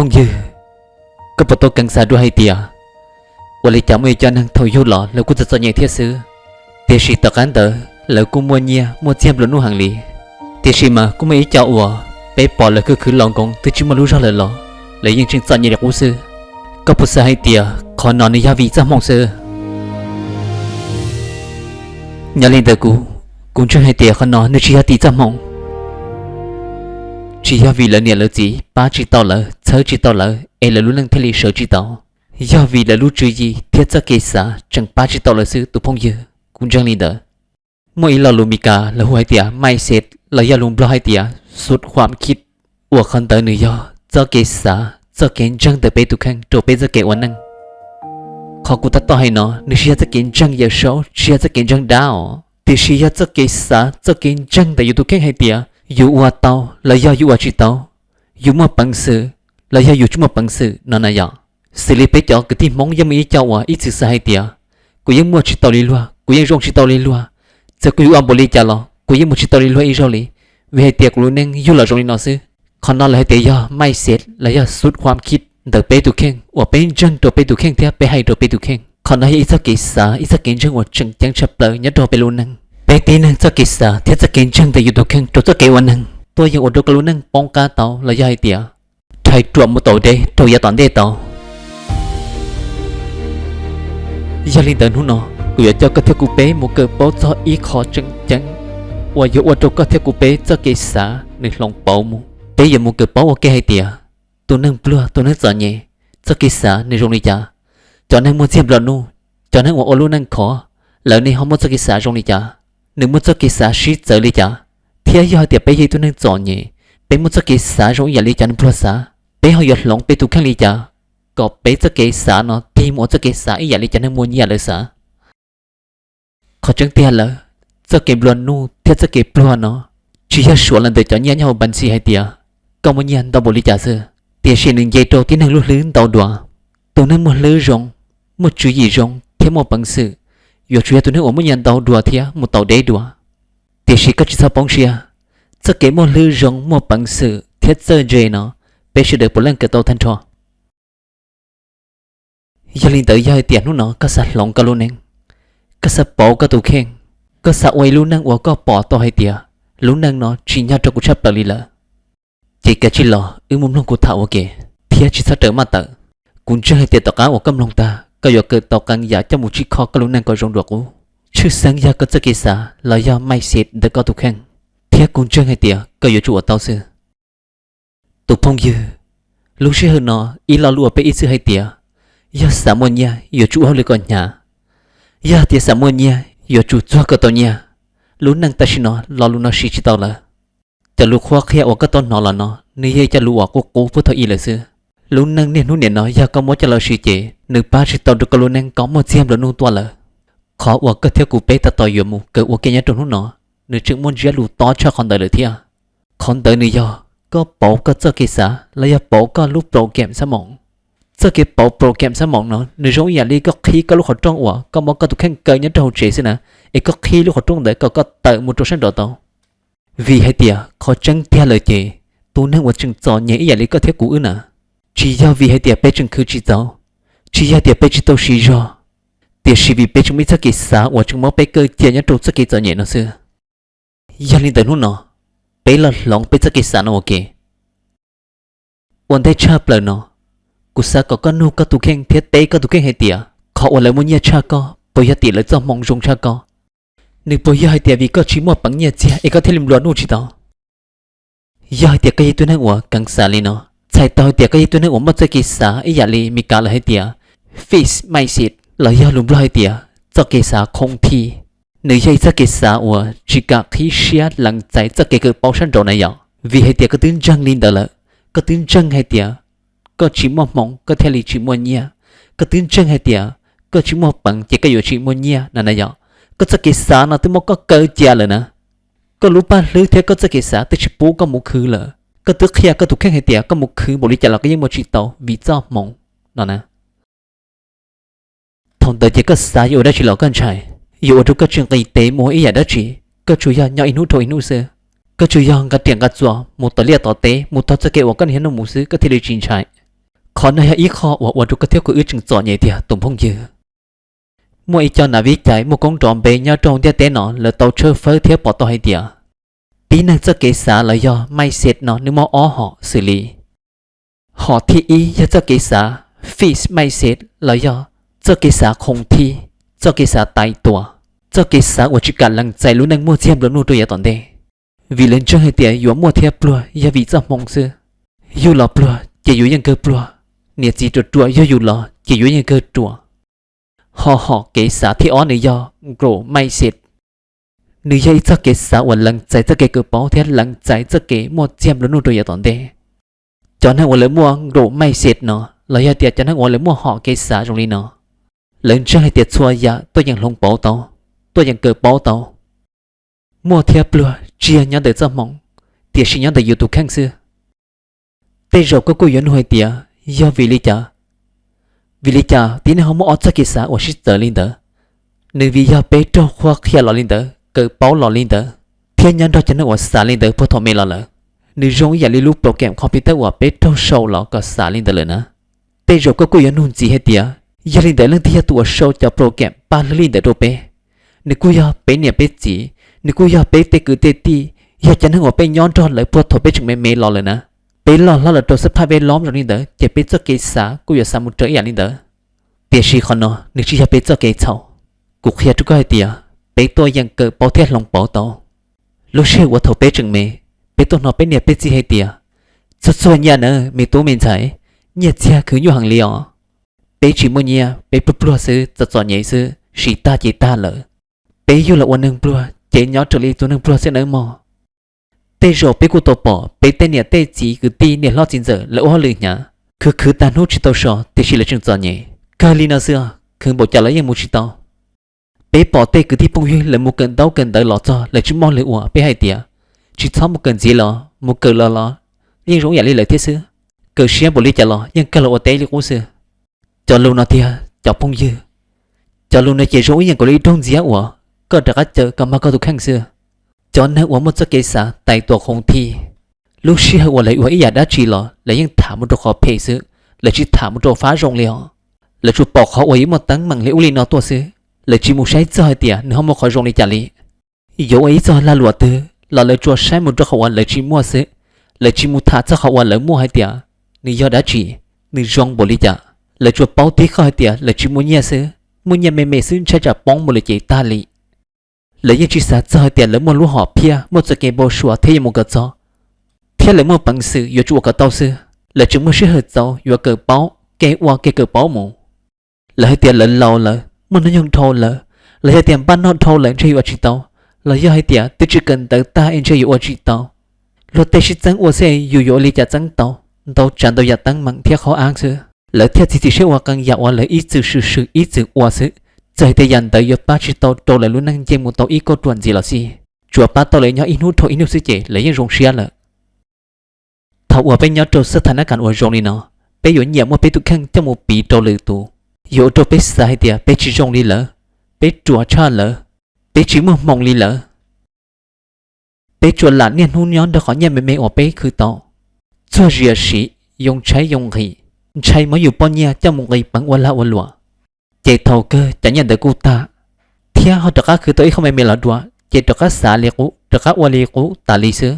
Phooj ywg, koj puas tau keev xav dua hais tias, ua li cas muaj ib co neeg thaum yug los lawv kuj txom txom nyem thiab xwb, tiam sis tom qab ntawd lawv kuj muaj nyiaj muaj txiag nplua nuj heev li, tiam sis mas kuj muaj ib co uas peb pom lawv khwv khwv laus nkoos twb tsis muaj lub zog lawm los lawv yeej tseem txom nyem li qub xwb. Koj puas xav hais tias qhov no nws yog vim txoj hmoo xwb? Nyob li ntawd kuv, kuv ntseeg hais tias qhov no nws tsis yog tim txoj hmoo. Tsis yog vim lawv niam lawv txiv pab tsis tau lawv, txhawb tsis tau lawv es lawv lub neej thiaj li sawv tsis tau. Yog vim lawv lub tswv yim thiab txoj kev xav tseem pab tsis tau lawv xwb tus phooj ywg, kuv ntseeg li ntawd. Muaj ib lo lus Mis Kas lawv hu hais tias mindset los yog lus Nplog hais tias สุดความคิด, uas qhov ntawd nws yog txoj kev xav, txoj kev ntseeg ntawm peb tus kheej rau peb txoj kev ua neej. Qhov kuv tab tom hais no nws tsis yog txoj kev ntseeg Yawm Saub, tsis yog txoj kev ntseeg dab os, tiam sis yog txoj kev xav, txoj kev ntseeg ntawm yus tus kheej hais tias yus ua tau los yog yus ua tsis tau, yus muaj peev xwm los yog yus tsis muaj peev xwm no na yom. Xws li peb cov kwv tij Hmoob yeej muaj ib co uas ib txwm xav hais tias kuv yeej muaj tsis tau li luag, kuv yeej zoo tsis tau li luag, txawm kuv yuav ua npaum li cas los kuv yeej muaj tsis tau li luag ib zaug li, vim hais tias kuv lub neej yug los zoo li no xwb. Qhov no lawv hais tias yog mindset los yog สุดความคิด ntawm peb tus kheej uas peb ntseeg rau peb tus kheej thiab peb hais rau peb tus kheej. Qhov no yog ib txoj kev xav, ib txoj kev ntseeg uas tseem ceeb tshaj plaws nyob rau peb lub neej. Peb tib neeg txoj kev xav thiab txoj kev ntseeg ntawm yus tus kheej rau txoj kev ua neeg tuaj yeem ua rau koj lub neej poob qab tau los yog hais tias rhais ruam mus tau deb rau yav tom ntej tau. Yog li ntawd hnub no kuv yuav coj koj thiab kuv peb mus kawm paub txog ib qho tseem ceeb uas yuav ua rau koj thiab kuv peb txoj kev xav nws hloov pauv mus. Peb yuav mus kawm paub ua ke hais tias tus neeg pluag, tus neeg txom nyem, txoj kev xav nws zoo li cas. Cov neeg muaj txiag nplua nuj, cov neeg uas ua lub neej khov, lawv ne ho muaj txoj kev xav zoo li cas, nws muaj txoj kev xav sib txawv li cas, thiab yog hais tias peb yog ib tug neeg txom nyem, peb muaj txoj kev xav zoo ib yam li cov neeg pluag xav, peb ho yuav hloov peb tus kheej li cas kom peb txoj kev xav no tig mus ua txoj kev xav ib yam li cov neeg muaj nyiaj lawv xav. Qhov tseeb tiag lawm, txoj kev nplua nuj thiab txoj kev pluag no tsis yog suav los ntawm cov nyiaj nyob hauv npas ntxhi hais tias koj muaj nyiaj ntau npaum li cas xwb, tiam sis nws nce rau tib neeg lub hlwb ntau dua. Tus neeg muaj hlwb zoo, muaj tswv yim zoo thiab muaj peev xwm yuav tsum yog tus neeg uas muaj nyiaj ntau dua thiab mus tau deb dua. Tiam sis koj tsis txhob poob siab, txoj kev muaj hlwb zoo, muaj peev xwm thiab txawj ntse no peb sawv daws puav leej kawm tau tag nrho. Yog li ntawd yog hais tias hnub no koj xav hloov koj lub neej, koj xav pauv koj tus kheej, koj xav ua ib lub neej uas koj pom tau hais tias lub neej no tsis nyob rau kuv tshaj plaws li lawm, ces kav tsij los wb mus mloog kuv tham ua ke thiab tsis txhob rawm maj tawm. Kuv ntseeg hais tias tom qab uas koj mloog tag koj yuav kawm tau qee yam coj mus tsij kho koj lub neej kom zoo dua qub. Tshwj xeeb yog koj txoj kev xav los yog mindset ntawm koj tus kheej, thiab kuv ntseeg hais tias koj yuav tsum ua tau xwb. Tus phooj ywg, lub sij hawm no ib lo lus uas peb ib txwm hais tias yog xav muaj nyiaj yuav tsum ua hauj lwm kom hnyav, yog tias xav muaj nyiaj yuav tsum txuag kom tau nyiaj. Lub neej tam sim no lo lus no siv tsis tau lawm. Cov lus qhuab qhia uas koj tau hnov los no nws yog ib co lus uas qub qub puag thaum ub lawm xwb. Lub neej niaj hnub nim no yog koj muab coj los siv ces nws pab tsis tau rau koj lub neej kom muaj txiag nplua nuj tuaj lawm. Qhov uas koj thiab kuv peb tab tom yuav mus kawm ua ke nyob rau hnub no, nws tseem muaj ntsiab lus tob tshaj qhov ntawd lawm thiab. Qhov ntawd nws yog koj pauv koj txoj kev xav los yog pauv koj lub program xab moom. Txoj kev pauv program xab moom no nws zoo ib yam li koj qhib koj lub qhov rooj uas koj muab koj tus kheej kaw nyob rau hauv tsev xwb na, es koj qhib lub qhov rooj ntawd kom koj tawm mus rau sab nraud tau. Vim hais tias qhov tseeb tiag lawm ces tus neeg uas tseem txom nyem ib yam li koj thiab kuv wb na, tsis yog vim hais tias peb tseem khwv tsis txaus, tsis yog tias peb tsis tau siv zog, tiam sis vim peb tseem muaj ib txoj kev xav uas tseem muab peb kaw cia nyob rau txoj kev txom nyem no xwb. Yog li ntawd hnub no, peb los hloov peb txoj kev xav no ua ke. Ua ntej tshaj plaws no, kuv xav kom koj nug koj tus kheej thiab teb koj tus kheej hais tias qhov uas lawv muaj nyiaj tshaj koj puas yog tim lawv txoj hmoo zoo tshaj koj? Nws puas yog hais tias vim koj tsis muaj peev nyiaj txiag es koj thiaj li nplua nuj tsis tau? Yog hais tias koj yog ib tug neeg uas keev xav li no, txhais tau hais tias koj yog ib tug neeg uas muaj txoj kev xav ib yam li Mis Kas lawv hais tias fixed mindset los yog lus Nplog hais tias txoj kev xav khoom thi. Nws yog ib txoj kev xav uas tsis kam qhib siab lees txais txoj kev kawm paub sab nraud na yom. Vim hais tias koj twb ntseeg li ntawd lawm, koj twb ntseeg hais tias koj tsis muaj hmoov koj thiaj li tsis muaj nyiaj, koj twb ntseeg hais tias koj tsis muaj peev ces koj yuav tsis muaj nyiaj no na yom. Koj txoj kev xav no twb muab koj kaw cia lawm na. Koj lub paj hlwb thiab koj txoj kev xav twb tsis pub koj mus khwv lawm. Koj twb qhia koj tus kheej hais tias koj mus khwv npaum li cas los koj yeej muaj tsis tau vim txoj hmoov no na. Thaum ntawd ces koj xav yuav ua dab tsi los koj ntshai, yuav ua rau koj tsis nqis tes mus ua ib yam dab tsi, koj tsuas yog nyob ib hnub dhau ib hnub xwb. Koj tsuas yog nqa riam nqa txuas mus tom liaj tom teb mus taug txoj kev uas koj niaj hnub mus xwb koj thiaj li tsis ntshai. Qhov no yog ib qho uas ua rau koj thiab kuv wb tseem txom nyem tiag tus phooj ywg. Muaj ib co nav viv cai muaj koob nrov npe nyob rau ntiaj teb no lawv tau tshawb fawb thiab pom tau hais tias tib neeg txoj kev xav los yog mindset no nws muaj ob hom xws li: hom thib ib yog txoj kev xav fixed mindset los yog txoj kev xav khoom thij, txoj kev xav tais tua, txoj kev xav uas tsis kam lees txais lub neej muaj txiag nplua nuj rau yav tom ntej, vim lawv ntseeg hais tias yuav muaj thiab pluag yog vim txoj hmoo xwb. Yug los pluag ces yuav yeej kawg pluag, niam txiv ruam ruam yog yus los ces yuav yeej kawg ruam. Ho hom kev xav thib ob nws yog growth mindset. Nws yog ib txoj kev xav uas lees txais txoj kev kawm paub thiab lees txais txoj kev muaj txiag nplua nuj rau yav tom ntej. Cov neeg uas lawv muaj growth mindset no, los yog tias cov neeg uas lawv muaj hom kev xav zoo li no, lawv ntseeg hais tias txhua yam tuaj yeem hloov pauv tau, tuaj yeem kawm paub tau. Muaj thiab pluag tsis yog nyob ntawm txoj hmoo, tiam sis nyob ntawm yus tus kheej xwb. Tej zaum koj kuj yuav nug hais tias yog vim li cas? Vim li cas tib neeg ho muaj ob txoj kev xav uas sib txawv li ntawd? Nws vim yog peb raug qhuab qhia los li ntawd, kawm paub los li ntawd, thiab nyob nrog cov neeg uas xav li ntawd puag thaum me los lawm. Nws zoo ib yam li lub program computer uas peb raug sau los kom xav li ntawd lawm na. Tej zaum koj kuj yuav nug ntxiv hais tias yog li ntawd leej twg yog tus uas sau cov program pab hlwb li ntawd rau peb? Nws kuj yog peb niam peb txiv, nws kuj yog peb tej kwv tej tij, yog cov neeg uas peb nyob nrog lawv puag thaum peb tseem me me los lawm na. Peb loj hlob los rau xab phaj vej lob zoo li ntawd ces peb txoj kev xav kuj yuav xav mus raws ib yam li ntawd. Tiam sis qhov no nws tsis yog peb txoj kev txhaum. Kuv qhia rau koj hais tias peb tuaj yeem kawm paub thiab hloov pauv tau. Lub sij hawm uas thaum peb tseem me, peb tuaj hnov peb niam peb txiv hais tias txhua txhua nyiaj na me tub me ntxhais, nyiaj txiag khwv nyuaj heev li os. Peb tsis muaj nyiaj, peb pluag pluag xwb, txom txom nyem xwb, siv tag ces tag lawm. Peb yug los ua neeg pluag ces nyob raws li tus neeg pluag xwb nawb mog. Tej zaum peb kuj tau pom peb tej niam tej txiv kwv tij niam hlob txiv ntxawm lawv ua hauj lwm hnyav, khwv khwv tag hnub tsis tau so tiam sis lawv tseem txom nyem. Kawg li no xwb, khwv npaum cas los yeej mus tsis tau. Peb pom tej kwv tij phooj ywg lawv mus kawm ntaub kawm ntawv los txog lawv tsis muaj lwm uas peb hais tias tsis txhob mus kawm ntxiv los mus kawm los los yeej zoo ib yam li lawv thiab xwb. Kawm siab npaum li cas los yeej kawg los ua teb li qub xwb. Cov lus no tiag cov phooj ywg, cov lus no ces zoo ib yam nkaus li ib rooj ntxiab uas koj rov qab caw kom mag koj tus kheej xwb. Cov neeg uas muaj txoj kev xav tais tua khoov thij, lub sij hawm uas lawv ua ib yam dab tsi los lawv yeej tham mus rau qhov phem xwb, lawv tsis tham mus rau fab zoo li os. Lawv tsuas pom qhov uas yuav muaj teeb meem li ub li no tuaj xwb, lawv tsis mus saib txog hais tias nws ho muaj qhov zoo li cas li. Yuav ua ib txog lag luam twg los lawv tsuas saib mus rau qhov uas lawv tsis muaj xwb, lawv tsis mus tham txog qhov uas lawv muaj hais tias nws yog dab tsi, nws zoo npaum li cas. Lawv tsuas paub tib qho hais tias lawv tsis muaj nyiaj xwb, muaj nyiaj me me xwb ntshai tsam poob mus lawm ces tag li. Lawv yeej tsis xav txog hais tias lawv muaj lub hom phiaj, muaj txoj kev npau suav thiab yuav mus kom txog, thiab lawv muaj peev xwm yuav tsum ua kom tau xwb. Lawv tseem muaj sij hawm txaus yuav kawm paub, kev ua kev kawm paub mus. Lawv hais tias lawv laus lawm, muaj hnub nyoog dhau lawm, los yog tias npaj noj dhau lawm ntshe yuav ua tsis tau, los yog hais tias twb tsis kawm ntawv tag es ntshe yuav ua tsis tau. Luag tej sib txeeb ua xwb yus yuav ua li cas txeeb tau, ntau tsav ntau yam teeb meem thiab qhov ab xwb. Lawv thiaj txiav txim siab ua qee yam uas lawv ib txwm swm swm ib txwm ua xwb, txawm hais tias yam ntawd yuav pab tsis tau rau lawv lub neej nce mus tau ib kauj ruam ntxiv los xij, tsuas pab tau lawv nyob ib hnub dhau ib hnub xwb ces lawv yeej zoo siab lawm. Thaum uas peb nyob rau xab thas nab kas uas zoo li no, peb yuav nyiam muab peb tus kheej coj mus piv rau lwm tus, yuav ua rau peb xav hais tias peb tsis zoo li lawv, peb ruam tshaj lawv, peb tsis muaj hmoo li lawv. Peb tsuas lam niaj hnub nyob nrog qhov nyiaj me me uas peb khwv tau, txuag zia siv, yoo tshaib yoo nqhis, ntshai muab yus poj nyiaj coj mus nqis peev ua lag ua luam. Ces thaum kawg cov nyiaj ntawd kuj tag, thiab ho rov qab khwv tau ib qho me me los dua, ces rov qab xav li qub, rov qab ua li qub tas li xwb.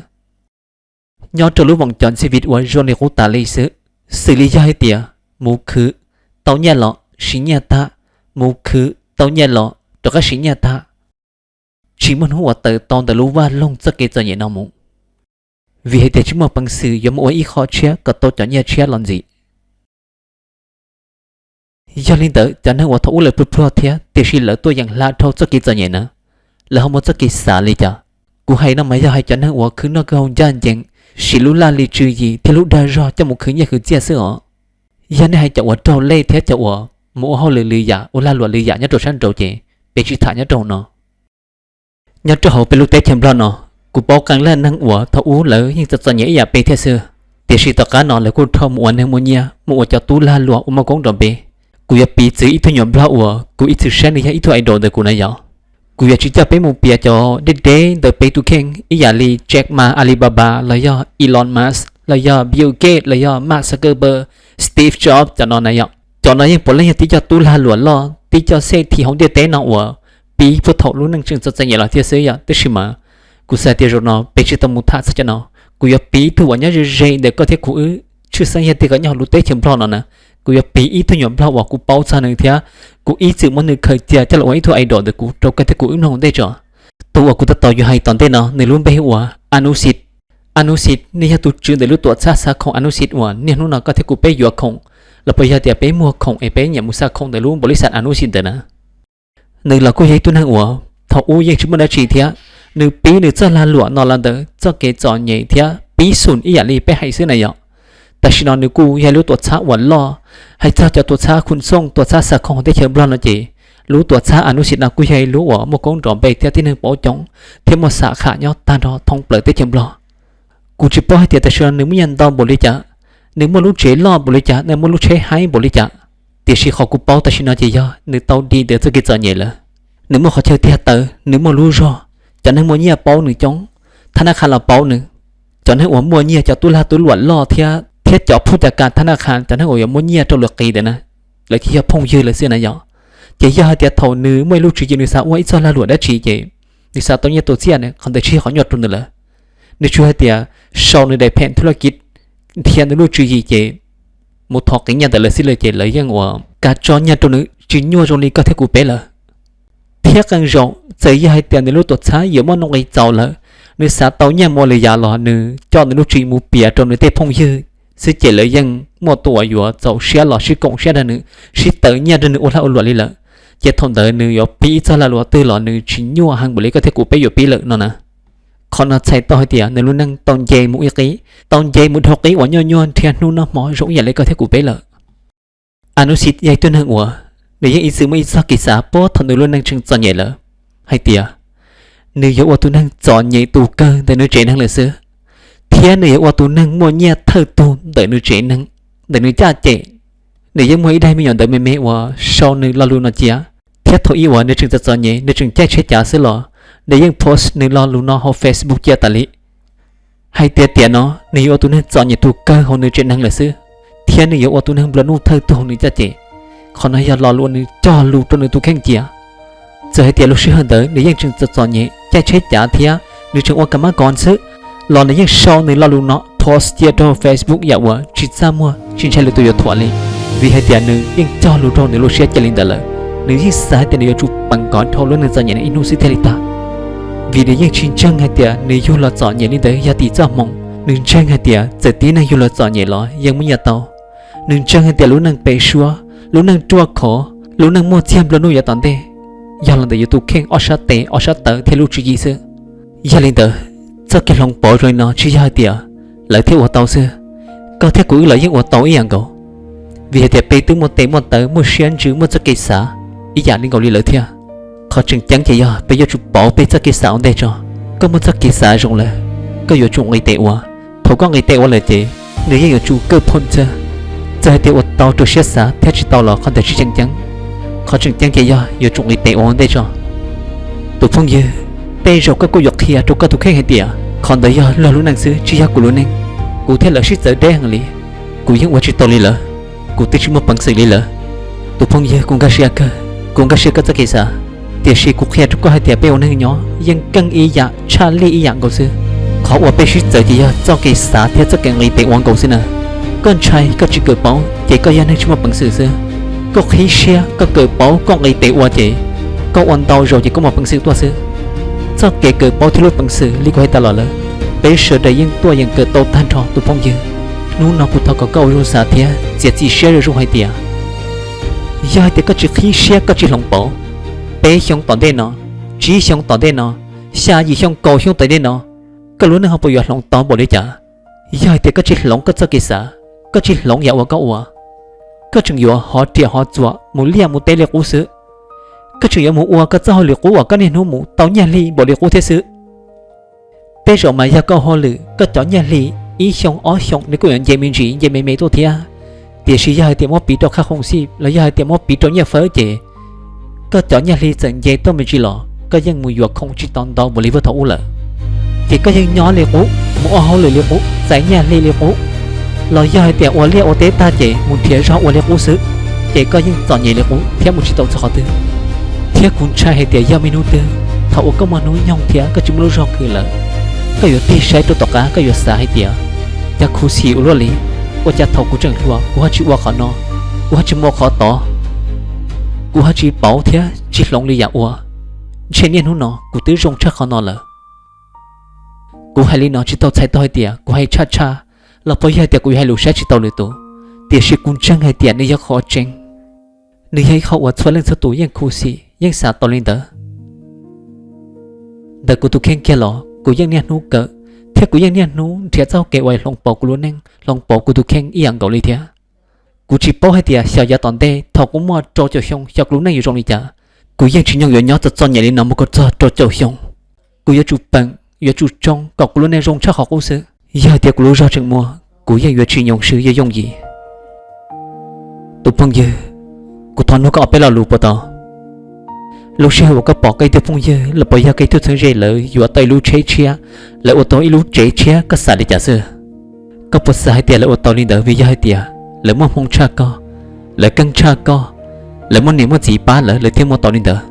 Nyob rau lub voos cov ntxhi vim uas zoo li qub tas li xwb, xws li yog hais tias mus khwv, tau nyiaj los siv nyiaj tag, mus khwv, tau nyiaj los rov qab siv nyiaj tag, tsis muaj hnub uas tawm tau ntawm lub vaj loog txoj kev txom nyem no mus, vim hais tias tsis muaj peev xwm yuav mus ua ib qho tshiab kom tau cov nyiaj tshiab los ntxiv. Yog li ntawd cov neeg uas thaum ub lawv pluag pluag thiab tiam sis lawv tuaj yeem hla dhau txoj kev txom nyem na, lawv ho muaj txoj kev xav li cas? Kuv hais no mas yog hais cov neeg uas khwv noj khwv haus ncaj ncees, siv lub laj lim tswv yim thiab lub dag zog coj mus khwv nyiaj khwv txiaj xwb os. Yog nej hais cov uas raug lej thiab cov uas mus ua hauj lwm lwm yam ua lag luam lwm yam nyob rau sab nraud ces peb tsis tham nyob rau hauv no. Nyob rau hauv peb lub teb chaws Nplog no, kuv paub qee leej neeg uas thaum ub lawv yeej txom txom nyem ib yam peb thiab xwb, tiam sis tom qab no lawv kuj dhau mus ua neeg muaj nyiaj, mus ua cov tub lag luam uas muaj koob nrov npe. Kuv yuav piv txwv ib tug nyuam Nplog uas kuv ib txwm saib nws yog ib tug idol ntawm kuv na yom. Kuv yuav tsis coj peb mus piav cov deb deb ntawm peb tus kheej ib yam li Jack Ma, Alibaba, los yog Elon Musk, los yog Bill Gates, los yog Mark Zuckerberg, Steve Jobs cov no na yom. Cov no yeej puav leej yog tib co tub lag luam loj, tib co xej thi hauv ntiaj teb no uas pib puag thaum lub neej tseem txom txom nyem los thiab xwb yom. Tab sis mas kuv xav tias zaum no peb tsis tau mus tham txog cov no. Kuv yuav piv ib tug uas nyob ze ze ntawm koj thiab kuv wb, tshwj xeeb yog tias koj nyob hauv lub teb chaws Nplog no na. Kuv yuav piv ib tug nyuam Nplog uas kuv paub txog nws thiab kuv ib txwm muab nws khaws cia coj los ua ib tug idol ntawm kuv rau koj thiab kuv wb mloog ua ntej tso. Tus uas kuv tab tom yuav hais tom ntej no nws lub npe hu ua Anusit. Anusit nws yog tus tswv ntawm lub tuam txhab xav khoom Anusit uas niaj hnub no koj thiab kuv peb yuav khoom, los puas yog tias peb muag khoom es peb nyiam mus xav khoom ntawm lub npaum li xav Anusit ntawd na. Nws los kuj yog ib tug neeg uas thaum ub yeej tsis muaj dab tsi thiab, nws pib nws txoj lag luam no los ntawm txoj kev txom nyem thiab pib xum ib yam li peb hais xwb na yom. Tam sim no nws kuj yog lub tuam txhab uas loj. Hais txog cov tuam txhab khoom xooj, tuam txhab xav khoom hauv teb chaws Nplog no ces lub tuam txhab Anusit no kuj yog ib lub uas muaj koob nrov npe thiab tib neeg paub coob thiab muaj sam kham nyob tag nrho thoob plaws teb chaws Nplog. Kuv tsis paub hais tias tam sim no nws muaj nyiaj ntau npaum li cas, nws muaj lub tsev loj npaum li cas, nws muaj lub tsheb haib npaum li cas, tiam sis qhov kuv paub tam sim no ces yog nws tau dim ntawm txoj kev txom nyem lawm. Nws muaj qhov chaw tiag tawv, nws muaj lub zog, cov neeg muaj nyiaj paub nws coob, thab naj khas los paub nws. Cov neeg uas muaj nyiaj, cov tub lag tub luam loj thiab thiab cov phuj ca kas thab naj khas, cov neeg uas yuav muaj nyiaj rau lwm qis ntawd na, lawv ces yog phooj ywg lawm xwb na yom. Ces yog hais tias thaum nws muaj ib lub tswv yim nws xav ua ib txoj lag luam dab tsi ces nws xav tau nyiaj tau txiaj na, qhov ntawd tsis yog qhov nyuaj rau nws lawm. Nws tsuas hais tias sau nws daim phem thu laj kij, nrhiav nws lub tswv yim ces mus thov qiv nyiaj ntawm lawv xwb lawm ces lawv yeej ua kas tso nyiaj rau nws tsis nyuaj zoo li koj thiab kuv peb lawm. Thiab qee zaum txawm yog hais tias nws lub tuam txhab yuav muaj nuj nqis txaus lawm, nws xav tau nyiaj mus ua li yam los nws coj nws lub tswv yim mus piav rau nws tej phooj ywg xwb ces lawv yeej muaj tus uas yuav txaus siab los sib koom siab nrog nws, sib tawm nyiaj nrog nws ua lag ua luam li lawm. Ces thaum ntawd nws yuav pib ib txoj lag luam twg los nws tsis nyuaj heev npaum li koj thiab kuv peb yuav pib lawm no na. Qhov no txhais tau hais tias nws lub neej tau nce mus ib qib, tau nce mus dhau qib uas nyuaj nyuaj nrhiav hnub no hmo zoo ib yam li koj thiab kuv peb lawm. Anusit yog ib tug neeg uas nws yeej ib txwm muaj ib txoj kev xav puag thaum nws lub neej tseem txom nyem lawm, hais tias nws yuav ua tus neeg txom nyem tus kawg ntawm nws tsev neeg lawm xwb, thiab nws yuav ua tus neeg muaj nyiaj thawj tug ntawm nws tsev neeg, ntawm nws caj ces. Nws yeej muaj ib daim me nyuam ntawv me me uas sau nws lo lus no cia, thiab thaum ub uas nws tseem txom txom nyem, nws tseem caij tsheb cav xwb los nws yeej post nws lo lus no hauv Facebook cia tas li, hais tias tiam no nws yuav ua tus neeg txom nyem tus kawg hauv nws tsev neeg lawm xwb, thiab nws yuav ua tus neeg nplua nuj thawj tug hauv nws caj ces. Qhov no yog lo lus uas nws cog lus rau nws tus kheej cia. Txawm hais tias lub sij hawm ntawd nws yeej tseem txom txom nyem caij tsheb cav thiab nws tseem ua kam mab kos xwb, los nws yeej sau nws lo lus no post cia rau Facebook yam uas tsis txaj muag tsis ntshai lwm tus yuav thuam li, vim hais tias nws yeej cog lus rau nws lub siab cia li ntawd lawm. Nws yeej xav hais tias nws yuav tsum peem kom dhau lub neej txom nyem no ib hnub xwb thiaj li tag, vim nws yeej tsis ntseeg hais tias nws yug los txom nyem li ntawd yog tim txoj hmoov. Nws ntseeg hais tias txawm tib neeg yug los txom nyem los yeej muaj nyiaj tau. Nws ntseeg hais tias lub neej pem suab, lub neej ruaj khov, lub neej muaj txiag nplua nuj yav tom ntej, yog los ntawm yus tus kheej ob sab tes ob sab taw thiab lub tswv yim xwb. Yog li ntawd, txoj kev hloov pauv zoo li no tsis yog hais tias lawv thiaj ua tau xwb, koj thiab kuv wb los yeej ua tau ib yam nkaus, vim hais tias peb twb muaj tes muaj taw, muaj siab ntsws, muaj txoj kev xav ib yam li nkaus li lawv thiab. Qhov tseem ceeb ces yog peb yuav tsum pauv peb txoj kev xav ua ntej tso. Koj muaj txoj kev xav zoo lawm, koj yuav tsum nqis tes ua. Thaum koj nqis tes ua lawm ces nws yeej yuav tsum kawj phoom xwb. Txawm hais tias ua tau rau siab xav thiab tsis tau los qhov ntawd tsis tseem ceeb. Qhov tseem ceeb ces yog yuav tsum nqis tes ua ua ntej tso. Tus phooj ywg, tej zaum koj kuj yuav qhia rau koj tus kheej hais tias qhov ntawd yog luag lub neej xwb tsis yog kuv lub neej. Kuv thiab lawv sib txawv deb heev li, kuv yeej ua tsis tau li lawv, kuv twb tsis muaj peev xwm li lawv. Tus phooj ywg, kuv nkag siab kawg, kuv nkag siab koj txoj kev xav, tiam sis kuv qhia rau koj hais tias peb ua neeg nyob yeej keej ib yam tshaj lij ib yam nkaus xwb. Qhov uas peb sib txawv ces yog txoj kev xav thiab txoj kev nqis tes ua nkaus xwb na. Koj ntshai koj tsis kawm paub ces koj yog neeg tsis muaj peev xwm xwb. Koj qhib siab koj kawm paub koj nqis tes ua ces koj ua ntau zaus ces koj muaj peev xwm tuaj xwb. Txoj kev kawm paub thiab lub peev xwm li kuv hais tas los lawm, peb sawv daws yeej tuaj yeem kawm tau tag nrho tus phooj ywg. Hnub no kuv thov kom koj ua zoo xav thiab txiav txim siab zoo zoo hais tias yog hais tias koj tsis qhib siab koj tsis hloov pauv, peb xyoo tom ntej no, tsib xyoo tom ntej no, xya yim xyoo kaum xyoo tom ntej no, koj lub neej ho puas yuav hloov tau npaum li cas? Yog hais tias koj tsis hloov koj txoj kev xav, koj tsis hloov yam uas koj ua, koj tseem yuav hov riam hov txuas mus liaj mus teb li qub xwb. Koj tseem yuav mus ua koj txoj hauj lwm qub uas koj niaj hnub mus tau nyiaj hli npaum li qub thiab xwb. Tej zaum mas yog koj hauj lwm koj cov nyiaj hli ib xyoo ob xyoo nws kuj yuav nce me ntsis nce me me tuaj thiab. Tiam sis yog hais tias muab piv rau qhab khoom xij los yog hais tias muab piv rau nyiaj fawb ces koj cov nyiaj hli txawm nce tuaj me ntsis los koj yeej mus yuav khoom tsis tau ntau npaum li puag thaum ub lawm. Ces koj yeej nyob li qub, mus ua hauj lwm li qub, txais nyiaj hli li qub, Los yog hais tias ua liaj ua teb tag ces mus nrhiav zog ua li qub xwb, ces koj yeej txom nyem li qub thiab mus tsis tau txog qhov twg. Thiab kuv ntshai hais tias yog muaj ib hnub twg thaum uas koj muaj hnub nyoog thiab koj tsis muaj lub zog khwv lawm, koj yuav tig saib rau tom qab koj yuav xav hais tias, cas khuv xim ua luaj li, ua cas thaum kuv tseem hluas kuv ho tsis ua qhov no, kuv ho tsis mus ua qhov tod, kuv ho tsis paub thiab tsis hloov li yam ua, ntshe niaj hnub no kuv twb zoo tshaj qhov no lawm. Kuv hais li no tsis tau txhais tau hais tias kuv hais tshaj tshaj los puas yog hais tias kuv yuav hais lus saib tsis taus lwm tus, tiam sis kuv ntseeg hais tias nws yog qhov tseeb, nws yog ib qho uas txhua leej txhua tus yeej khuv xim yeej xav tau li ntawd. Ntawm kuv tus kheej kiag los kuv yeej niaj hnub kawm, thiab kuv yeej niaj hnub nrhiav txoj hau kev uas hloov pauv kuv lub neej hloov pauv kuv tus kheej ib yam nkaus li thiab. Kuv tsis paub hais tias xyov yav tom ntej thaum kuv muaj rau caum xyoo xyov kuv lub neej yuav zoo li cas. Kuv yeej tsis nyoog yuav nyob txom txom nyem li no mus kom txog rau caum xyoo. Kuv yuav tsum peem, yuav tsum tsoo kom kuv lub neej zoo tshaj qhov qub xwb. Yog hais tias kuv lub zog tseem muaj, kuv yeej yuav tsis nyoog swb yooj yim. Tus phooj ywg, kuv thov nug koj ob peb lo lus puas tau? Lub sij hawm uas koj pom koj ib tug phooj ywg los puas yog koj ib tug txheeb ze lawv yuav tau ib lub tsheb tshiab, lawv ua tau ib lub tsev tshiab, koj xav li cas xwb? Koj puas xav hais tias lawv ua tau li ntawd vim yog hais tias lawv muaj hmoo tshaj koj, lawv keej tshaj koj, lawv muaj niam muaj txiv pab lawv, lawv thiaj muaj tau li ntawd?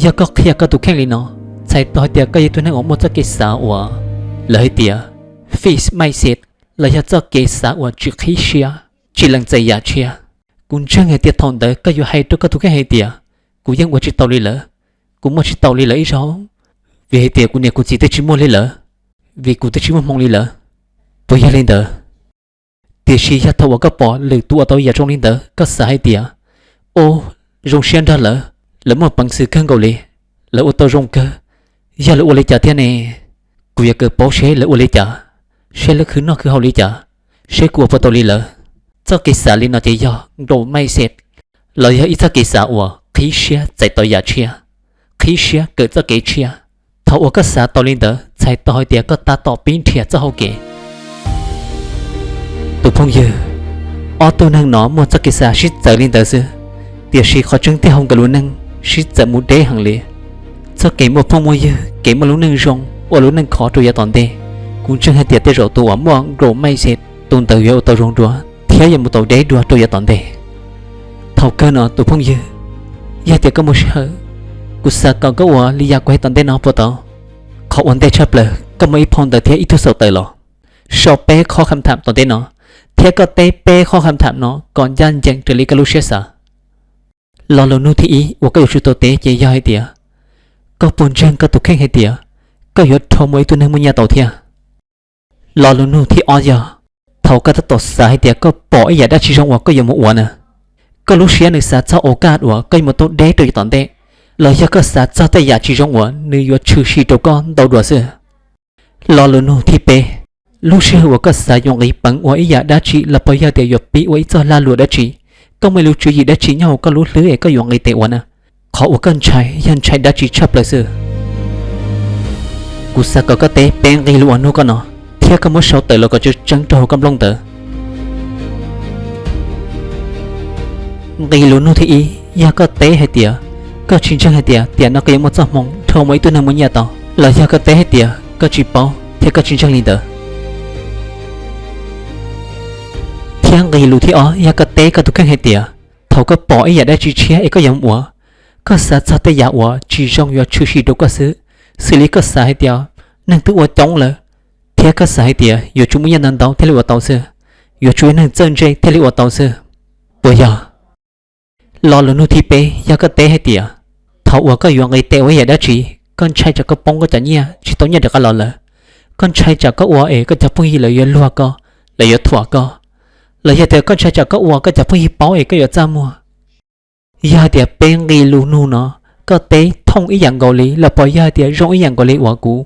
Yog koj qhia koj tus kheej li no, txhais tau hais tias koj yog ib tug neeg uas muaj txoj kev xav uas lawv hais tias fixed mindset, los yog txoj kev xav uas tsis qhib siab, tsis lees txais yam tshiab. Kuv ntseeg hais tias thaum ntawd koj yuav hais rau koj tus kheej hais tias, kuv yeej ua tsis tau li lawv, kuv muaj tsis tau li lawv ib zaug, vim hais tias kuv niam kuv txiv twb tsis muaj li lawv, vim kuv twb tsis muaj hmoo li lawv. Puas yog li ntawd? Tiam sis yog thaum uas koj pom lwm tus ua tau yam zoo li ntawd koj xav hais tias, ub, zoo siab nrog lawv, lawv muaj peev xwm kawg nkaus li, lawv ua tau zoo kawg, yog lawv ua li cas thiab ne? Kuv yuav kawm paub seb lawv ua li cas, seb lawv khwv noj khwv haus li cas, seb kuv ua puas tau li lawv. Txoj kev xav li no ces yog growth mindset, los yog ib txoj kev xav uas qhib siab txais tau yam tshiab, qhib siab kawm txoj kev tshiab. Thaum uas koj xav tau li ntawd txhais tau hais tias koj tab tom pib nrhiav txoj hau kev. Tus phooj ywg, ob tug neeg no muaj txoj kev xav sib txawv li ntawd xwb, tiam sis qhov tseeb tiag hauv nkawd lub neej sib txawv mus deb heev li. Txoj kev muaj phooj muaj ywg, kev muaj lub neej zoo, ua lub neej khov rau yav tom ntej, kuv ntseeg hais tias tej zaum tus uas muaj growth mindset tus ntawd yuav ua tau zoo dua thiab yuav mus tau deb dua rau yav tom ntej. Thaum kawg no tus phooj ywg, yog tias koj muaj sij hawm, kuv xav kom koj ua li yam kuv hais tom ntej no puas tau? Qhov ua ntej tshaj plaws koj muaj ib phau ntawv thiab ib tug xaus taws los, sau peb qhob kham tham tom ntej no, thiab koj teb peb qhob kham tham no kom ncaj ncees raws li koj lub siab xav. Lo lus nug thib ib uas koj yuav tsum tau teb ces yog hais tias, koj puas ntseeg koj tus kheej hais tias koj yuav dhau mus ua ib tug neeg muaj nyiaj tau thiab? Lo lus nug thib ob yog, thaum koj tab tom xav hais tias koj pom ib yam dab tsi zoo uas koj yuav mus ua na, koj lub siab nws xav txog ua kaj uas koj yuav mus tau deb rau yav tom ntej, los yog koj xav txog tej yam tsis zoo uas nws yuav tshwm sim rau koj ntau dua xwb? Lo lus nug thib peb, lub sij hawm uas koj xav yuav nqis peev ua ib yam dab tsi los puas yog tias yuav pib ua ib txoj lag luam dab tsi, koj muaj lub tswv yim dab tsi nyob hauv koj lub hlwb es koj yuav nqis tes ua na? Qhov uas koj ntshai yog ntshai dab tsi tshaj plaws xwb? Kuv xav kom koj teb peb nqe lus uas nug koj no, thiab koj muab sau tawm los kom tseeb tseeb rau hauv koj nplooj ntawd. Nqe lus nug thib ib, yog koj teb hais tias koj tsis ntseeg hais tias tiam no koj yuav muaj txoj hmoo dhau mus ua ib tug neeg muaj nyiaj tau, los yog koj teb hais tias koj tsis paub thiab koj tsis ntseeg li ntawd? Thiab nqe lus thib ob, yog koj teb koj tus kheej hais tias thaum koj pom ib yam dab tsi tshiab es koj yuav mus ua, koj xav txog tej yam uas tsis zoo yuav tshwm sim rau koj xwb, xws li koj xav hais tias neeg twb ua coob lawm, thiab koj xav hais tias yuav tsum muaj nyiaj ntau ntau thiaj li ua tau xwb, yuav tsum ib neeg txawj ntse thiaj li ua tau xwb, puas yog? Lo lus nug thib peb, yog koj teb hais tias thaum uas koj yuav nqis tes ua ib yam dab tsi, koj ntshai tsam koj poob koj cov nyiaj tsis tau nyiaj rov qab los lawm, koj ntshai tsam koj ua es koj cov phooj ywg lawv yuav luag koj, lawv yuav thuam koj, los yog tias koj ntshai tsam koj ua koj cov phooj ywg paub es koj yuav txaj muag. Yog hais tias peb nqe lus nug no koj teb thooj ib yam nkaus li los puas yog hais tias zoo ib yam nkaus li uas kuv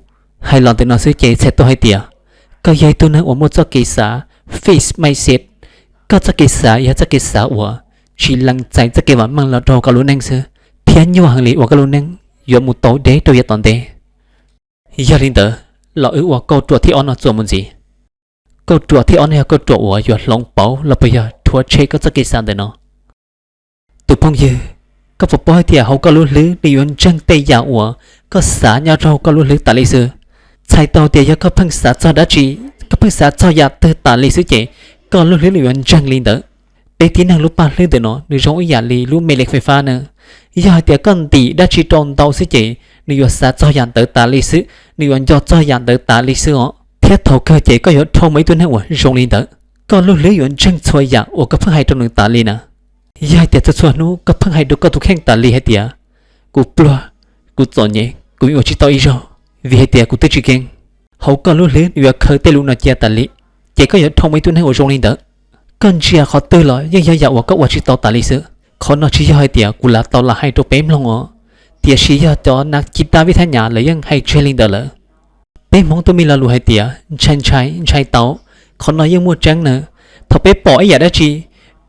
hais los ntawm no xwb ces txhais tau hais tias koj yog ib tug neeg uas muaj txoj kev xav fixed mindset. Koj txoj kev xav yog txoj kev xav uas tsis lees txais txoj kev vam meej los rau koj lub neej xwb, thiab nyuaj heev li uas koj lub neej yuav mus tau deb rau yav tom ntej. Yog li ntawd, los wb ua kauj ruam thib ob no txuas mus ntxiv. Kauj ruam thib ob no yog kauj ruam uas yuav hloov pauv los puas yog rhuav tshem koj txoj kev xav ntawm no. Tus phooj ywg, koj puas paub hais tias hauv koj lub hlwb nws yuav ntseeg tej yam uas koj xav nyob rau hauv koj lub hlwb tas li xwb? Txhais tau tias yog koj pheej xav txog dab tsi, Koj pheej xav txog yam twg tas li xwb ces koj lub hlwb nws yuav ntseeg li ntawd. Peb tib neeg lub paj hlwb ntawm no nws zoo ib yam li lub me leej fais fab na. Yog hais tias koj ntim dab tsi rau ntau xwb ces nws yuav xav txog yam ntawd tas li xwb, nws yuav nco txog yam ntawd tas li xwb os. Thiab thaum kawg ces koj yuav dhau mus ib tug neeg uas zoo li ntawd. Koj lub hlwb yuav ntseeg txhua yam uas koj pheej hais rau nws tas li na. Yog hais tias txhua txhua hnub koj pheej hais rau koj tus kheej tas li hais tias, kuv pluag, kuv txom nyem, kuv yeej ua tsis tau ib zaug, vim hais tias kuv twb tsis keej. Hauv koj lub hlwb nws yuav khaws tej lus no cia tas li, ces koj yuav dhau mus ib tug neeg uas zoo li ntawd. Koj ntsia qhov twg los yeej yog yam uas koj ua tsis tau tas li xwb. Qhov no tsis yog hais tias kuv lam tau lam hais rau peb mloog os, tiam sis yog cov nas ci ta vij thaj nyas lawv yeej hais tseg li ntawd lawm. Peb Hmoob tub me lo lus hais tias ntshai ntshai ntshai tau, qhov no yeej muaj tseeb na. Thaum peb pom ib yam dab tsi,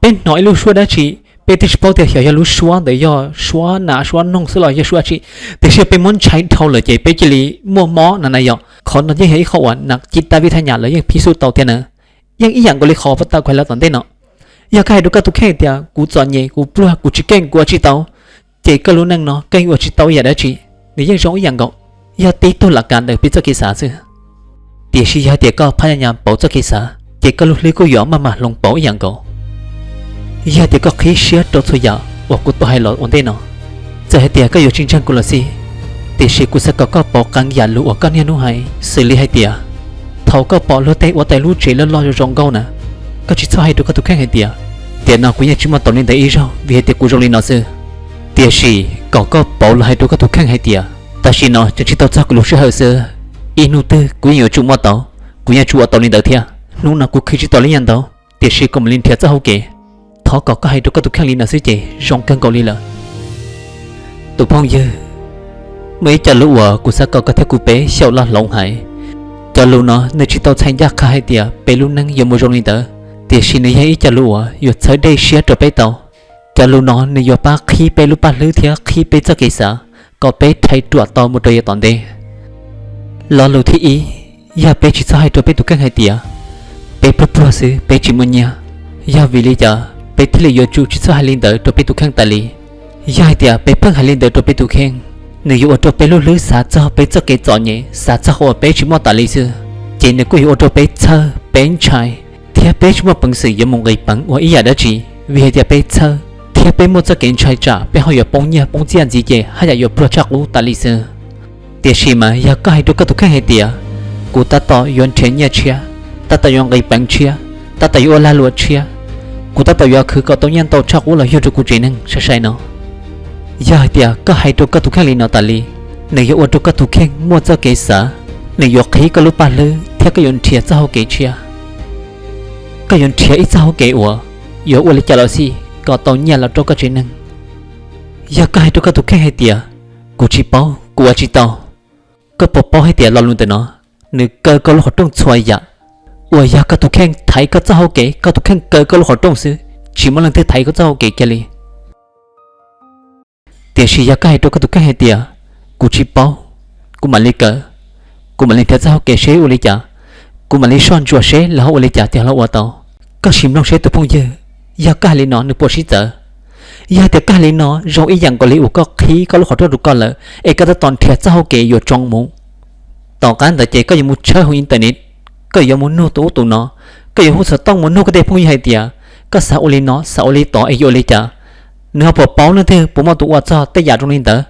peb hnov ib lub suab dab tsi, peb twb tsis paub tias xyov yog lub suab ntawd yog suab nas suab noog xwb los yog suab dab tsi, tiam sis peb muab ntshai dhau lawm ces peb cia li muaj mob no na yom. Qhov no yeej yog ib qho uas nas ci ta vij thaj nyas lawv yeej phib xub tau thiab na. Yeej ib yam nkaus li qhov uas tau kuv hais los tom ntej no. Yog koj hais rau koj tus kheej tias kuv txom nyem, kuv pluag, kuv tsis keej, kuv ua tsis tau, ces koj lub neej no koj yeej ua tsis tau ib yam dab tsi, nws yeej zoo ib yam nkaus. Yog tib tug lam kav ntawm peb txoj kev xav xwb. Tiam sis yog hais tias koj phab nyas nyas pauv txoj kev xav ces koj lub hlwb kuj yuav maj mam hloov pauv ib yam nkaus. Yog hais tias koj qhib siab rau txhua yam uas kuv tau hais los ua ntej no, txawm hais tias koj yuav tsis ntseeg kuv los xij, tiam sis kuv xav kom koj pauv qee yam lus uas koj niaj hnub hais, xws li hais tias thaum koj pom luag tej ua tau lub tsev loj loj zoo zoo nkauj na, koj tsis txhob hais rau koj tus kheej hais tias, tiam no kuv yeej tsis muaj taus li ntawd ib zaug vim hais tias kuv zoo li no xwb. Tiam sis kom koj pauv los hais rau koj tus kheej hais tias, tam sim no tseem tsis tau txog kuv lub sij hawm xwb, ib hnub twg kuv yeej yuav tsum muaj tau, kuv yeej tsum ua tau li ntawd thiab. Hnub no kuv khwv tsis tau li nyaj ntau, tiam sis kuv mam li nrhiav txoj hauv kev. Thov kom koj hais rau koj tus kheej li no xwb ces zoo kawg nkaus li lawm. Tus phooj ywg, muaj ib co lus uas kuv xav kom koj thiab kuv peb xyaum loj hloov hais. Cov lus no nws tsis tau txhais ncaj qha hais tias peb lub neej yuav mus zoo li ntawd, tiam sis nws yog ib co lus uas yuav txhawb dej siab rau peb tau. Cov lus no nws yuav pab qhib peb lub paj hlwb thiab qhib peb txoj kev xav kom peb rhais ruam tau mus rau yav tom ntej. Lo lus thib ib, yog peb tsis txhob hais rau peb tus kheej hais tias peb pluag pluag xwb, peb tsis muaj nyiaj. Yog vim li cas peb thiaj li yuav tsum tsis txhob hais li ntawd rau peb tus kheej tas li? Yog hais tias peb pheej hais li ntawd rau peb tus kheej, nws yuav ua rau peb lub hlwb xav txog peb txoj kev txom nyem, xav txog qhov uas peb tsis muaj tas li xwb, ces nws kuj yuav ua rau peb txhawj, peb ntshai, thiab peb tsis muaj peev xwm yuav mus nqis peev ua ib yam dab tsi, vim hais tias peb txhawj thiab peb muaj txoj kev ntshai tsam peb ho yuav poob nyiaj poob txiaj ntxiv ces haj yam yuav pluag tshaj qub tas li xwb. Tiam sis mas yog koj hais rau koj tus kheej hais tias, kuv tab tom yuav nrhiav nyiaj tshiab, tab tom yuav nqis peev tshiab, tab tom yuav ua lag luam tshiab, kuv tab tom yuav khwv kom tau nyiaj ntau tshaj qub los yug rau kuv tsev neeg sai sai no. Yog hais tias koj hais rau koj tus kheej li no tas li, nws yuav ua rau koj tus kheej muaj txoj kev xav, nws yuav qhib koj lub paj hlwb thiab koj yuav nrhiav txoj hauv kev tshiab. Koj yuav nrhiav ib txoj hauv kev uas yuav ua li cas los xij kom tau nyiaj los rau koj tsev neeg. Yog koj hais rau koj tus kheej hais tias, kuv tsis paub, kuv ua tsis tau, koj puas paub hais tias lo lus ntawm no nws kaw koj lub qhov rooj txhua yam? Uas yog koj tus kheej thaiv koj txoj hauv kev, koj tus kheej kaw koj lub qhov rooj xwb, tsis muaj leej twg thaiv koj txoj hauv kev kiag li. Tiam sis yog koj hais rau koj tus kheej hais tias, kuv tsis paub, kuv mam li kawm, kuv mam li nrhiav txoj hauv kev seb ua li cas, kuv mam li soj ntsuam seb lawv ho ua li cas thiaj ho ua tau. Koj sim mloog seb tus phooj ywg, yog koj hais li no nws puas sib txawv? Yog tias koj hais li no zoo ib yam nkaus li uas koj qhib koj lub qhov rooj rau koj lawm es koj tab tom nrhiav txoj hauv kev yuav tsoo mus. Tom qab ntawd ces koj yuav mus tshawb hauv internet, koj yuav mus nug tus ub tus no, koj yuav hu xov tooj mus nug koj tej phooj ywg hais tias, koj xav ua li no xav ua li tod es yuav ua li cas? Nws ho puas paub leej twg puas muaj tus ua txog tej yam zoo li ntawd?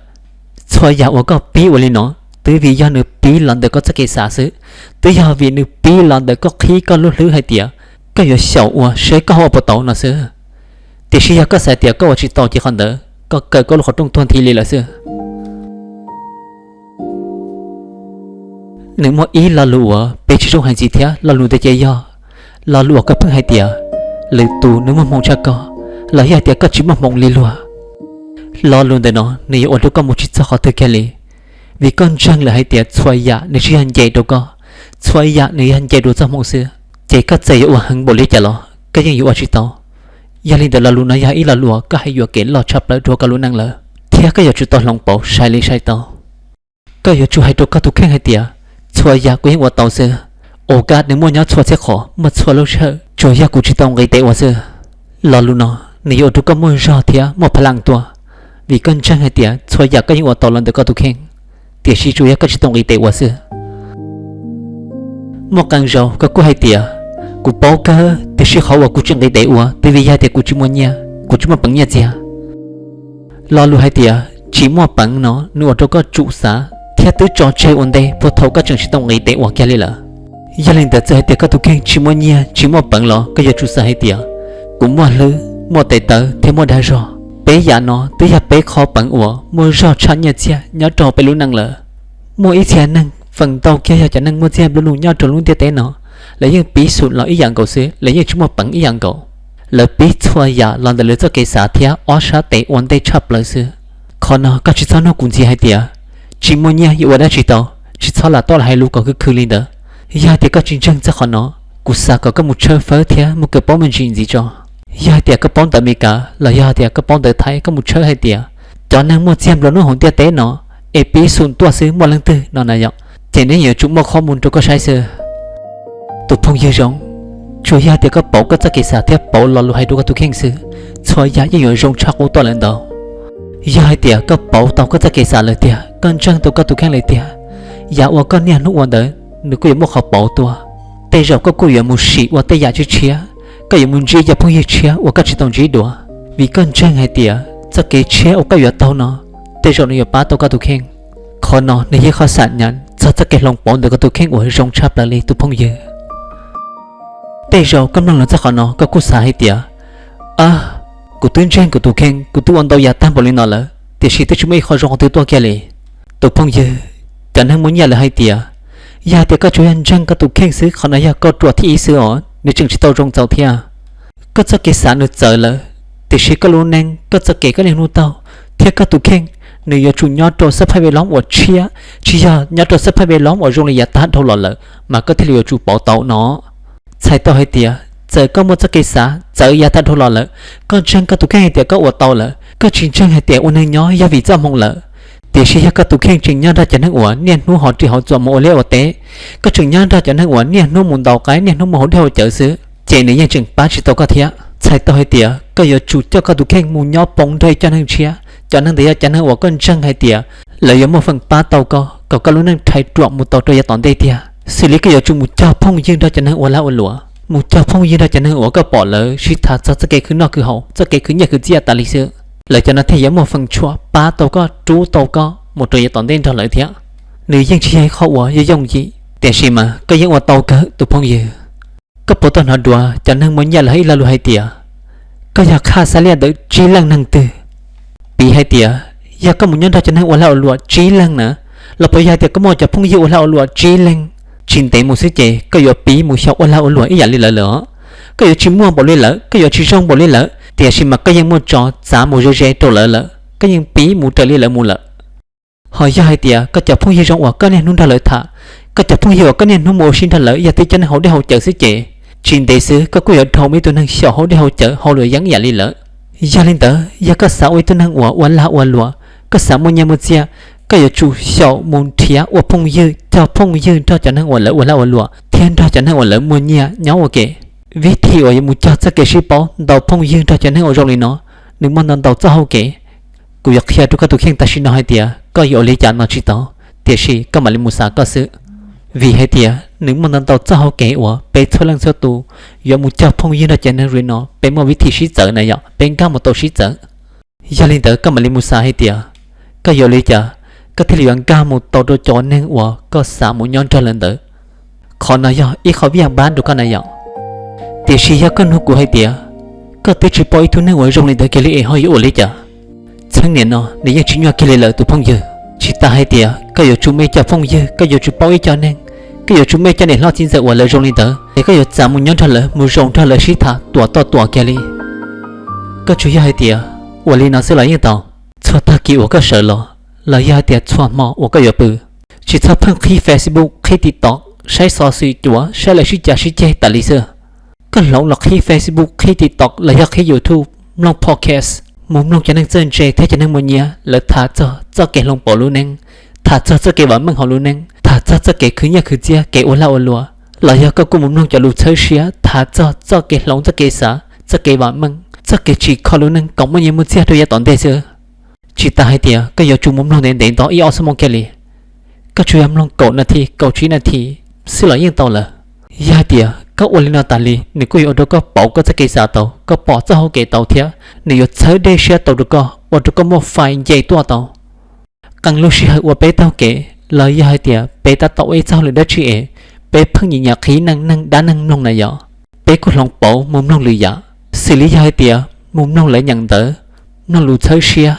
Txhua yam uas koj pib ua li no, twb vim yog nws pib los ntawm koj txoj kev xav xwb, twb yog vim nws pib los ntawm koj qhib koj lub hlwb hais tias koj yuav xyaum ua seb koj ho ua puas tau no xwb. Tiam sis yog koj xav tias koj ua tsis tau ces qhov ntawd koj kaw koj lub qhov rooj tuag nthi li lawm xwb. Nws muaj ib lo lus uas peb tsis zoo hais ntxiv thiab, lo lus ntawd ces yog lo lus uas koj pheej hais tias, lwm tus nws muaj hmoo tshaj koj, los yog hais tias koj tsis muaj hmoo li luag. Lo lus ntawm no nws yuav ua rau koj mus tsis txog qhov twg kiag li, vim koj ntseeg lawm hais tias txhua yam nws tsis yog nce rau koj, txhua yam nws yog nce rau txoj hmoo xwb. Ces koj txawm yuav ua heev npaum li cas los koj yeej yuav ua tsis tau. Yog li ntawd lo lus no yog ib lo lus uas koj hais yuam kev loj tshaj plaws rau koj lub neej lawm, thiab koj yuav tsum tau hloov pauv sai li sai tau. Koj yuav tsum hais rau koj tus kheej hais tias, txhua yam kuv yeej ua tau xwb. Ua kaj nws muaj nyob txhua txhia qhov, muaj txhua lub sij hawm, tsuas yog kuv tsis tau nqis tes ua xwb. Lo lus no nws yuav ua rau koj muaj zog thiab muaj pha laaj tuaj, vim koj ntseeg hais tias txhua yam koj yeej ua tau los ntawm koj tus kheej, tiam sis tsuas yog koj tsis tau nqis tes ua xwb. Muaj qee zaus koj kuj hais tias, kuv paub kawg tiam sis qhov uas kuv tsis nqis tes ua twb vim yog tias kuv tsis muaj nyiaj, kuv tsis muaj peev nyiaj txiag. Lo lus hais tias tsis muaj peev no nws ua rau koj tsum xav thiab twb tso tseg ua ntej puag thaum koj tseem tsis tau nqis tes ua kiag li lawm. Yog li ntawd txawm hais tias koj tus kheej tsis muaj nyiaj tsis muaj peev los koj yuav tsum xav hais tias, kuv muaj hlwb, muaj tes taw thiab muaj dag zog. Peb yam no twb yog peb qhov peev uas muaj zog tshaj nyiaj txiag nyob rau peb lub neej lawm. Muaj ib txhia neeg feem ntau kiag yog cov neeg muaj txiag nplua nuj nyob rau lub ntiaj teb no, lawv yeej piv xum los ib yam nkaus xwb, lawv yeej tsis muaj peev ib yam nkaus. Lawv pib txhua yam los ntawm lawv txoj kev xav thiab ob sab tes ua ntej tshaj plaws xwb. Qhov no koj tsis txhob nug kuv ntxiv hais tias, tsis muaj nyiaj yuav ua dab tsi tau, tsis txhob lam toj los hais lus kom khwv khwv li ntawd. Yog hais tias koj tsis ntseeg txog qhov no, kuv xav kom koj mus tshawb fawb thiab mus kawm paub me ntsis ntxiv tso. Yog hais tias koj paub ntawv Amelikas los yog hais tias koj paub ntawv Thaib, koj mus tshawb hais tias cov neeg muaj txiag nplua nuj hauv ntiaj teb no es piv xum tuaj xwb muaj leej twg no na yom, ces neb yuav tsum muaj qhov mus rau koj saib xwb. Tus phooj ywg zoo, tsuas yog hais tias koj pauv koj txoj kev xav thiab pauv lo lus hais rau koj tus kheej xwb, txhua yam yeej yuav zoo tshaj qub tuaj lawm ntau. Yog hais tias koj pauv tau koj txoj kev xav lawm tiag, koj ntseeg tau koj tus kheej lawm tiag, yam uas koj niaj hnub ua ntawd nws kuj yuav muaj qhov pauv tuaj. Tej zaum koj kuj yuav mus sim ua tej yam tshiab tshiab, koj yuav mus ntsib cov phooj ywg tshiab uas koj tsis tau ntsib dua, vim koj ntseeg hais tias txoj kev tshiab uas koj yuav taug no tej zaum nws yuav pab tau koj tus kheej. Qhov no nws yog qhov xam nyas txog txoj kev hloov pauv ntawm koj tus kheej uas zoo tshaj plaws li tus phooj ywg. Tej zaum koj mloog los txog qhov no koj kuj xav hais tias, ab, kuv twb ntseeg kuv tus kheej, kuv twb ua ntau yam tag npaum li no lawm tiam sis twb tsis muaj ib qho zoo qhov twg tuaj kiag li. Tus phooj ywg, cov neeg muaj nyiaj lawv hais tias, yog hais tias koj tsuas yog ntseeg koj tus kheej xwb qhov no yog kauj ruam thib ib xwb os, nws tseem tsis tau zoo txaus thiab. Koj txoj kev xav nws txawv lawm, tiam sis koj lub neej, koj txoj kev koj niaj hnub taug thiab koj tus kheej nws yuav tsum nyob rau xab phaj ve lob uas tshiab, tsis yog nyob rau xab phaj ve lob uas zoo li yav tag dhau los lawm mas koj thiaj li yuav tsum pauv tau no. Txhais tau hais tias txawm koj muaj txoj kev xav txawv yav tag dhau los lawm, koj ntseeg koj tus kheej hais tias koj ua tau lawm, koj tsis ntseeg hais tias ua neeg nyob yog vim txoj hmoo lawm, tiam sis yog koj tus kheej tseem nyob nrog cov neeg uas niaj hnub hauv ris hauv txuas mus ua liaj ua teb, koj tseem nyob nrog cov neeg uas niaj hnub mus ntaus qaib niaj hnub mus haus dej haus cawv xwb, ces nws yeej tseem pab tsis tau koj thiab. Txhais tau hais tias koj yuav tsum coj koj tus kheej mus nyob poob nrog ib co neeg tshiab, cov neeg ntawd yog cov neeg uas koj ntseeg hais tias lawv yuav muaj feem pab tau koj kom koj lub neej rhais ruam mus tau rau yav tom ntej tiag. Xws li koj yuav tsum mus cog phooj ywg nrog cov neeg ua lag ua luam, mus cog phooj ywg nrog cov neeg uas koj pom lawv sib tham txog txoj kev khwv noj khwv haus, txoj kev khwv nyiaj khwv txiaj tas li xwb. Lawv cov no thiaj yuav muaj feem tshuam pab tau koj, rub tau koj mus rau yav tom ntej nrog lawv thiab. Nws yeej tsis yog ib qho uas yooj yooj yim, tiam sis mas koj yeej ua tau kawg tus phooj ywg. Koj puas tau hnov dua cov neeg muaj nyiaj lawv ib lo lus hais tias, koj yog qhaj xa liaj ntawm tsib leej neeg twg? Piv hais tias, yog koj mus nyob nrog cov neeg ua lag ua luam tsib leeg na, los puas yog hais tias koj muaj cov phooj ywg ua lag ua luam tsib leeg, tsis ntev mus xwb ces koj yuav pib mus xyaum ua lag ua luam ib yam li lawv lawm os. Koj yuav tsis muaj npaum li lawm, koj yuav tsis zoo npaum li lawm, tiam sis mas koj yeej muaj tso txav mus ze ze rau lawv lawm, koj yeej pib mus raws li lawv mus lawm. Ho yog hais tias koj cov phooj ywg zoo uas koj niaj hnub nrog lawv tham, koj cov phooj ywg uas koj niaj hnub mus ua si nrog lawv yog tib cov neeg haus dej haus cawv xwb ces, tsis ntev xwb koj kuj yuav dhau mus ib tug neeg xyaum haus dej haus cawv haus luam yeeb ib yam li lawm. Yog li ntawd, yog koj xav ua ib tug neeg uas ua lag ua luam, koj xav muaj nyiaj muaj txiag, koj yuav tsum xyaum mus nrhiav ua phooj ywg, cog phooj ywg nrog cov neeg uas lawv ua lag ua luam thiab nrog cov neeg uas lawv muaj nyiaj nyob ua ke. Vib thim uas yuav mus cog txoj kev sib paub ntau phooj ywg nrog cov neeg uas zoo li no, nws muaj ntau ntau txoj hau kev. Kuv yuav qhia rau koj tus kheej tam sim no hais tias koj yuav ua li cas no tsis tau, tiam sis koj mam li mus xav koj xwb. Vim hais tias nws muaj ntau ntau txoj hau kev uas peb txhua leej txhua tus yuav mus cog phooj ywg nrog cov neeg zoo li no peb muaj vib thim sib txawv na yom, peb nkag mus tau sib txawv. Yog li ntawd koj mam li mus xav hais tias koj yuav ua li cas koj thiaj li yuav nkag mus tau rau cov neeg uas koj xav mus nyob nrog lawv ntawd. Qhov no yog ib qho vij yam npab rau koj na yom. Tiam sis yog koj nug kuv hais tias koj twb tsis paub ib tug neeg uas zoo li ntawd kiag li es ho yuav ua li cas? Txheej niam no nws yeej tsis nyuaj kiag li lawm tus phooj ywg. Tsis tas hais tias koj yuav tsum muaj ib co phooj ywg, koj yuav tsum paub ib co neeg, koj yuav tsum muaj ib co niam hlob txiv ntxawm uas lawv zoo li ntawd es koj yuav txav mus nyob nrog lawv mus zaum nrog lawv sib tham tuam toj tuam kiag li. Koj tsuas yog hais tias ua li no xwb los yeej tau. Txhua tag kis uas koj sawv los, los yog hais tias txhua hmo uas koj yuav pw, tsis txhob pheej qhib Facebook, qhib TikTok, saib xov xwm cuav, saib lawv sib cav sib ceg tas li xwb. Koj hloov los qhib Facebook, qhib TikTok los yog qhib YouTube, mloog podcast, mus mloog cov neeg txawj ntse thiab cov neeg muaj nyiaj lawv tham txog txoj kev hloov pauv lub neej, tham txog txoj kev vam meej hauv lub neej, tham txog txoj kev khwv nyiaj khwv txiaj, kev ua lag ua luam, los yog koj kuj mus mloog cov lus txhawb siab tham txog txoj kev hloov txoj kev xav, txoj kev vam meej, txoj kev tsim kho lub neej kom muaj nyiaj muaj txiag rau yav tom ntej xwb. Tsis tas hais tias koj yuav tsum mus mloog ntev ntev ntau ib ob xuab moos kiag li. Koj tsuas yog mloog kaum nas this, kaum tsib nas this xwb los yeej tau lawm. Yog hais tias koj ua li no tas li, nws kuj yuav ua rau koj pauv koj txoj kev xav tau, koj pom txoj hauv kev tau thiab nws yuav txhawb dej siab tau rau koj, ua rau koj muaj fais nce tuaj tau. Qee lub sij hawm uas peb taug kev los yog hais tias peb tab tom ua ib txoj hauj lwm dab tsi es peb pheej nyiam nyiam qhib neeg, neeg dab neeg mloog na yom, peb kuj hloov pauv mus mloog lwm yam, xws li yog hais tias mus mloog lawv nyeem ntawv, mloog lus txhawb siab,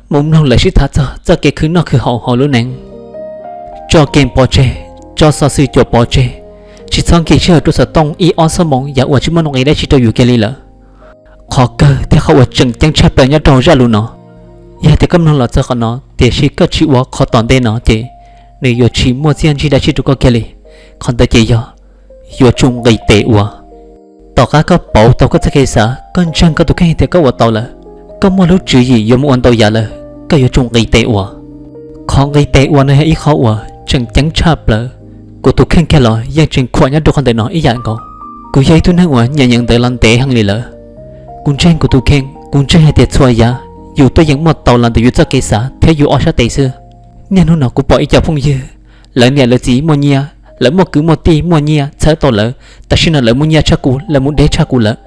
mus mloog lawv sib tham txog txoj kev khwv noj khwv haus hauv lub neej. Tso game pov tseg, tso xov xwm cuam pov tseg, tsis txhob nkim sij hawm rau xov tooj ib ob xuab moos yam uas tsis muaj nuj nqis dab tsi rau yus kiag li lawm. Qhov kawg thiab qhov uas tseem ceeb tshaj plaws nyob rau zaj lus no, yog tias koj mloog los txog qhov no tiam sis koj tsis ua qhov tom ntej no ces nws yuav tsis muaj txiaj ntsig dab tsi rau koj kiag li. Qhov ntawd ces yog yuav tsum nqis tes ua. Tom qab koj pauv tau koj txoj kev xav, koj ntseeg koj tus kheej tias koj ua tau lawm, koj muaj lub tswv yim yuav mus ua ntau yam lawm, koj yuav tsum nqis tes ua. Qhov nqis tes ua no yog ib qho uas tseem ceeb tshaj plaws. Kuv tus kheej kiag los yeej tseem khuam nyob rau qhov ntawm no ib yam nkaus. Kuv yog ib tug neeg uas nyeem nyeem ntawv los ntev heev li lawm. Kuv ntseeg kuv tus kheej, kuv ntseeg hais tias txhua yam yus tuaj yeem muaj tau los ntawm yus txoj kev xav thiab yus ob sab tes xwb. Niaj hnub no kuv pom ib co phooj ywg, lawv niam lawv txiv muaj nyiaj, lawv muaj kwv muaj tij muaj nyiaj txhawb tau lawv, tam sim no lawv muaj nyiaj tshaj kuv, lawv mus deb tshaj kuv lawm.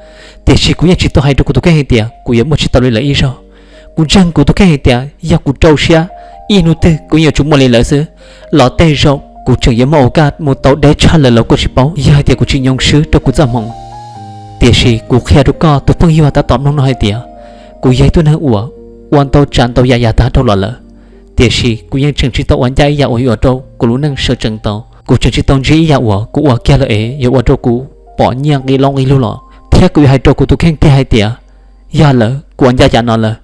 Tiam sis kuv yeej tsis tau hais rau kuv tus kheej hais tias kuv yuav muaj tsis tau li lawv ib zaug. Kuv ntseeg kuv tus kheej hais tias yog kuv rau siab, ib hnub twg kuv yuav tsum muaj li lawv xwb. Los tej zaum kuv tseem yuav muaj ua kaj mus tau deb tshaj lawv los kuj tsis paub, yog hais tias kuv tsis nyoo swb rau kuv txoj hmoov. Tiam sis kuv qhia rau koj tus phooj ywg tab tom mloog no hais tias, kuv yog ib tug neeg uas ua ntau tsav ntau yam yav tag dhau los lawm, tiam sis kuv yeej tseem tsis tau ua ncaj ib yam uas yuav ua rau kuv lub neej sawv tsees tau. Kuv tseem tsis tau ntsib ib yam uas kuv ua kiag lawm es yuav ua rau kuv pom nyiaj nqi loj nqi lug los. Thiab kuv yuav hais rau kuv tus kheej tiag hais tias, yog lawm kuv ua ncaj yam no lawm,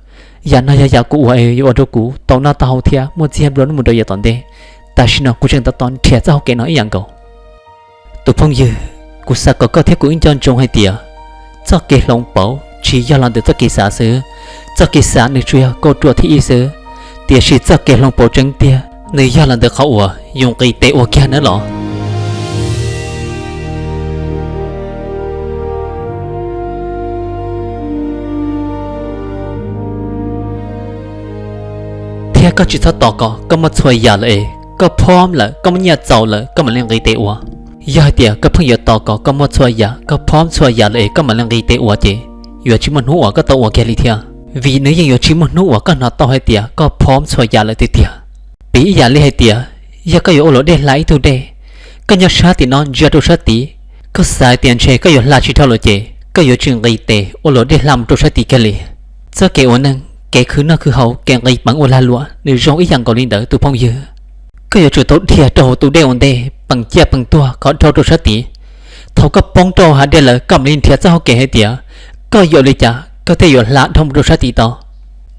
yam no yog yam kuv ua es yuav ua rau kuv tau noj tau haus thiab muaj txiag nplua nuj mus rau yav tom ntej. Tam sim no kuv tseem tab tom nrhiav txoj hauv kev no ib yam nkaus. Tus phooj ywg, kuv xav kom koj thiab kuv wb nco ntsoov hais tias, txoj kev hloov pauv tsis yog los ntawm txoj kev xav xwb. Txoj kev xav nws tsuas yog kauj ruam thib ib xwb, tiam sis txoj kev hloov pauv tseeb tiag nws yog los ntawm qhov uas yus nqis tes ua kiag nawb los. Thiab koj tsis txhob tos kom koj muaj txhua yam lawm es koj phom lawm, koj muaj nyiaj txaus lawm koj mam li nqis tes ua. Yog hais tias koj pheej yuav tos kom koj muaj txhua yam, koj phom txhua yam lawm es koj mam li nqis tes ua ces yuav tsis muaj hnub uas koj tau ua kiag li thiab, vim nws yeej yuav tsis muaj hnub uas koj hnov tau hais tias koj phom txhua yam lawm tiag tiag. Piv ib yam li hais tias, yog koj yuav ua luam dej hla ib tug dej, koj nyob sab tim no ntsia rau sab tid, koj xav hais tias ntshe koj yuav hla tsis dhau lawm ces koj yuav tsis nqis tes ua luam dej hla mus rau sab tid kiag li. Txoj kev ua neej, kev khwv noj khwv haus, kev nqis peev ua lag luam nws zoo ib yam nkaus li ntawd tus phooj ywg. Koj yuav tsum tau dhia rau hauv tus dej ua ntej, peem ciaj peem tuag kom dhau rau sab tid. Thaum koj poob rau hauv dej lawm koj mam li nrhiav txoj hauv kev hais tias koj yuav ua li cas koj thiaj yuav hla dhau mus rau sab tid tau.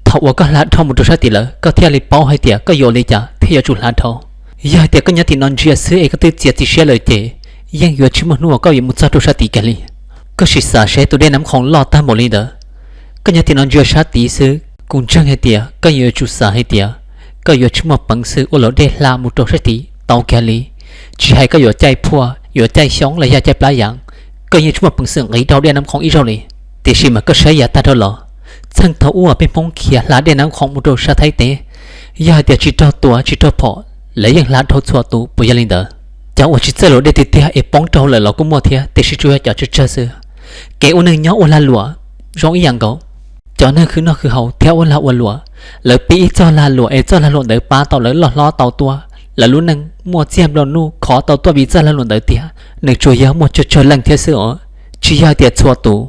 Thaum uas koj hla dhau mus rau sab tid lawm koj thiaj li paub hais tias koj yuav ua li cas thiaj yuav tsum hla dhau. Yog hais tias koj nyob tim no ntsia xwb es koj twb txiav txim siab lawm ces yeej yuav tsis muaj hnub uas koj yuav mus txog rau sab tid kiag li. Koj sim xav seb tus dej Nab Khoom loj tag npaum li ntawd, koj nyob tim no ntsia sab tid xwb, kuv ntseeg hais tias koj yuav tsum xav hais tias koj yuav tsis muaj peev xwm ua luam dej hla mus rau sab tid tau kiag li. Tsis hais koj yuav caij phuaj, yuav caij xyoob los yog caij plab yas, koj yeej tsis muaj peev xwm nqis dhau dej Nab Khoom ib zaug li. Tiam sis mas koj saib yav tag dhau los, txheej thaum ub peb Hmoob khiav hla dej Nab Khoom mus rau sab Thaib teb, yog hais tias tsis raug tua tsis raug phom, lawv yeej hla dhau txhua tus puas yog li ntawd. Cov uas tsis txawj luam dej tiag tiag es poob rau hauv lawm los kuj muaj thiab, tiam sis tsuas yog cov tsawg tsawg xwb. Kev ua neeg nyob ua lag luam zoo ib yam nkaus. Cov neeg khwv noj khwv haus thiab ua lag ua luam, lawv piv ib txoj lag luam es txoj lag luam ntawd pab tau lawv loj hlob tau tuaj, lawv lub neej muaj txiag nplua nuj khov tau tuaj vim txoj lag luam ntawd tiag. Nws tsuas yog muaj tsawg tsawg leej thiab xwb os, tsis yog hais tias txhua tus.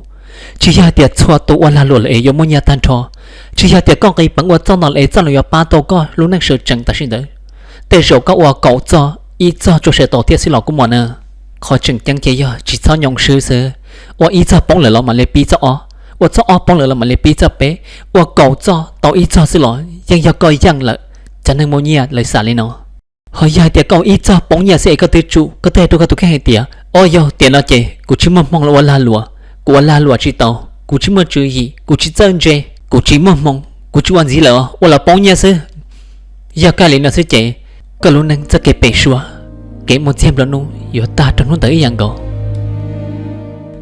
Tsis yog hais tias txhua tus ua lag luam lawm es yuav muaj nyiaj tag nrho. Tsis yog hais tias koj nqis peev ua txoj no lawm es txoj no yuav pab tau koj lub neej sawv tsees tam sim ntawd. Tej zaum koj ua kaum txoj, ib txoj tsuas sawv tau thiab xwb los kuj muaj na. Qhov tseem ceeb ces yog tsis txhob nyoo swb xwb. Ua ib txoj poob lawm los mam li piv txoj ob, ua txoj ob poob lawm los mam li piv txoj peb, ua kaum txoj tau ib txoj xwb los yeej yog koj yeej lawm. Cov neeg muaj nyiaj lawv xav li no. Ho yog hais tias koj ua ib txoj poob nyiaj xwb es koj twb tsum, koj twb hais rau koj tus kheej hais tias, o yog tiam no ces kuv tsis muaj hmoo los ua lag luam, kuv ua lag luam tsis tau, kuv tsis muaj tswv yim, kuv tsis txawj ntse, kuv tsis muaj hmoo, kuv tsis ua ntxiv lawm, ua los poob nyiaj xwb. Yog koj li no xwb ces koj lub neej txoj kev pem suab, kev muaj txiag nplua nuj yuav tag rau hnub ntawd ib yam nkaus.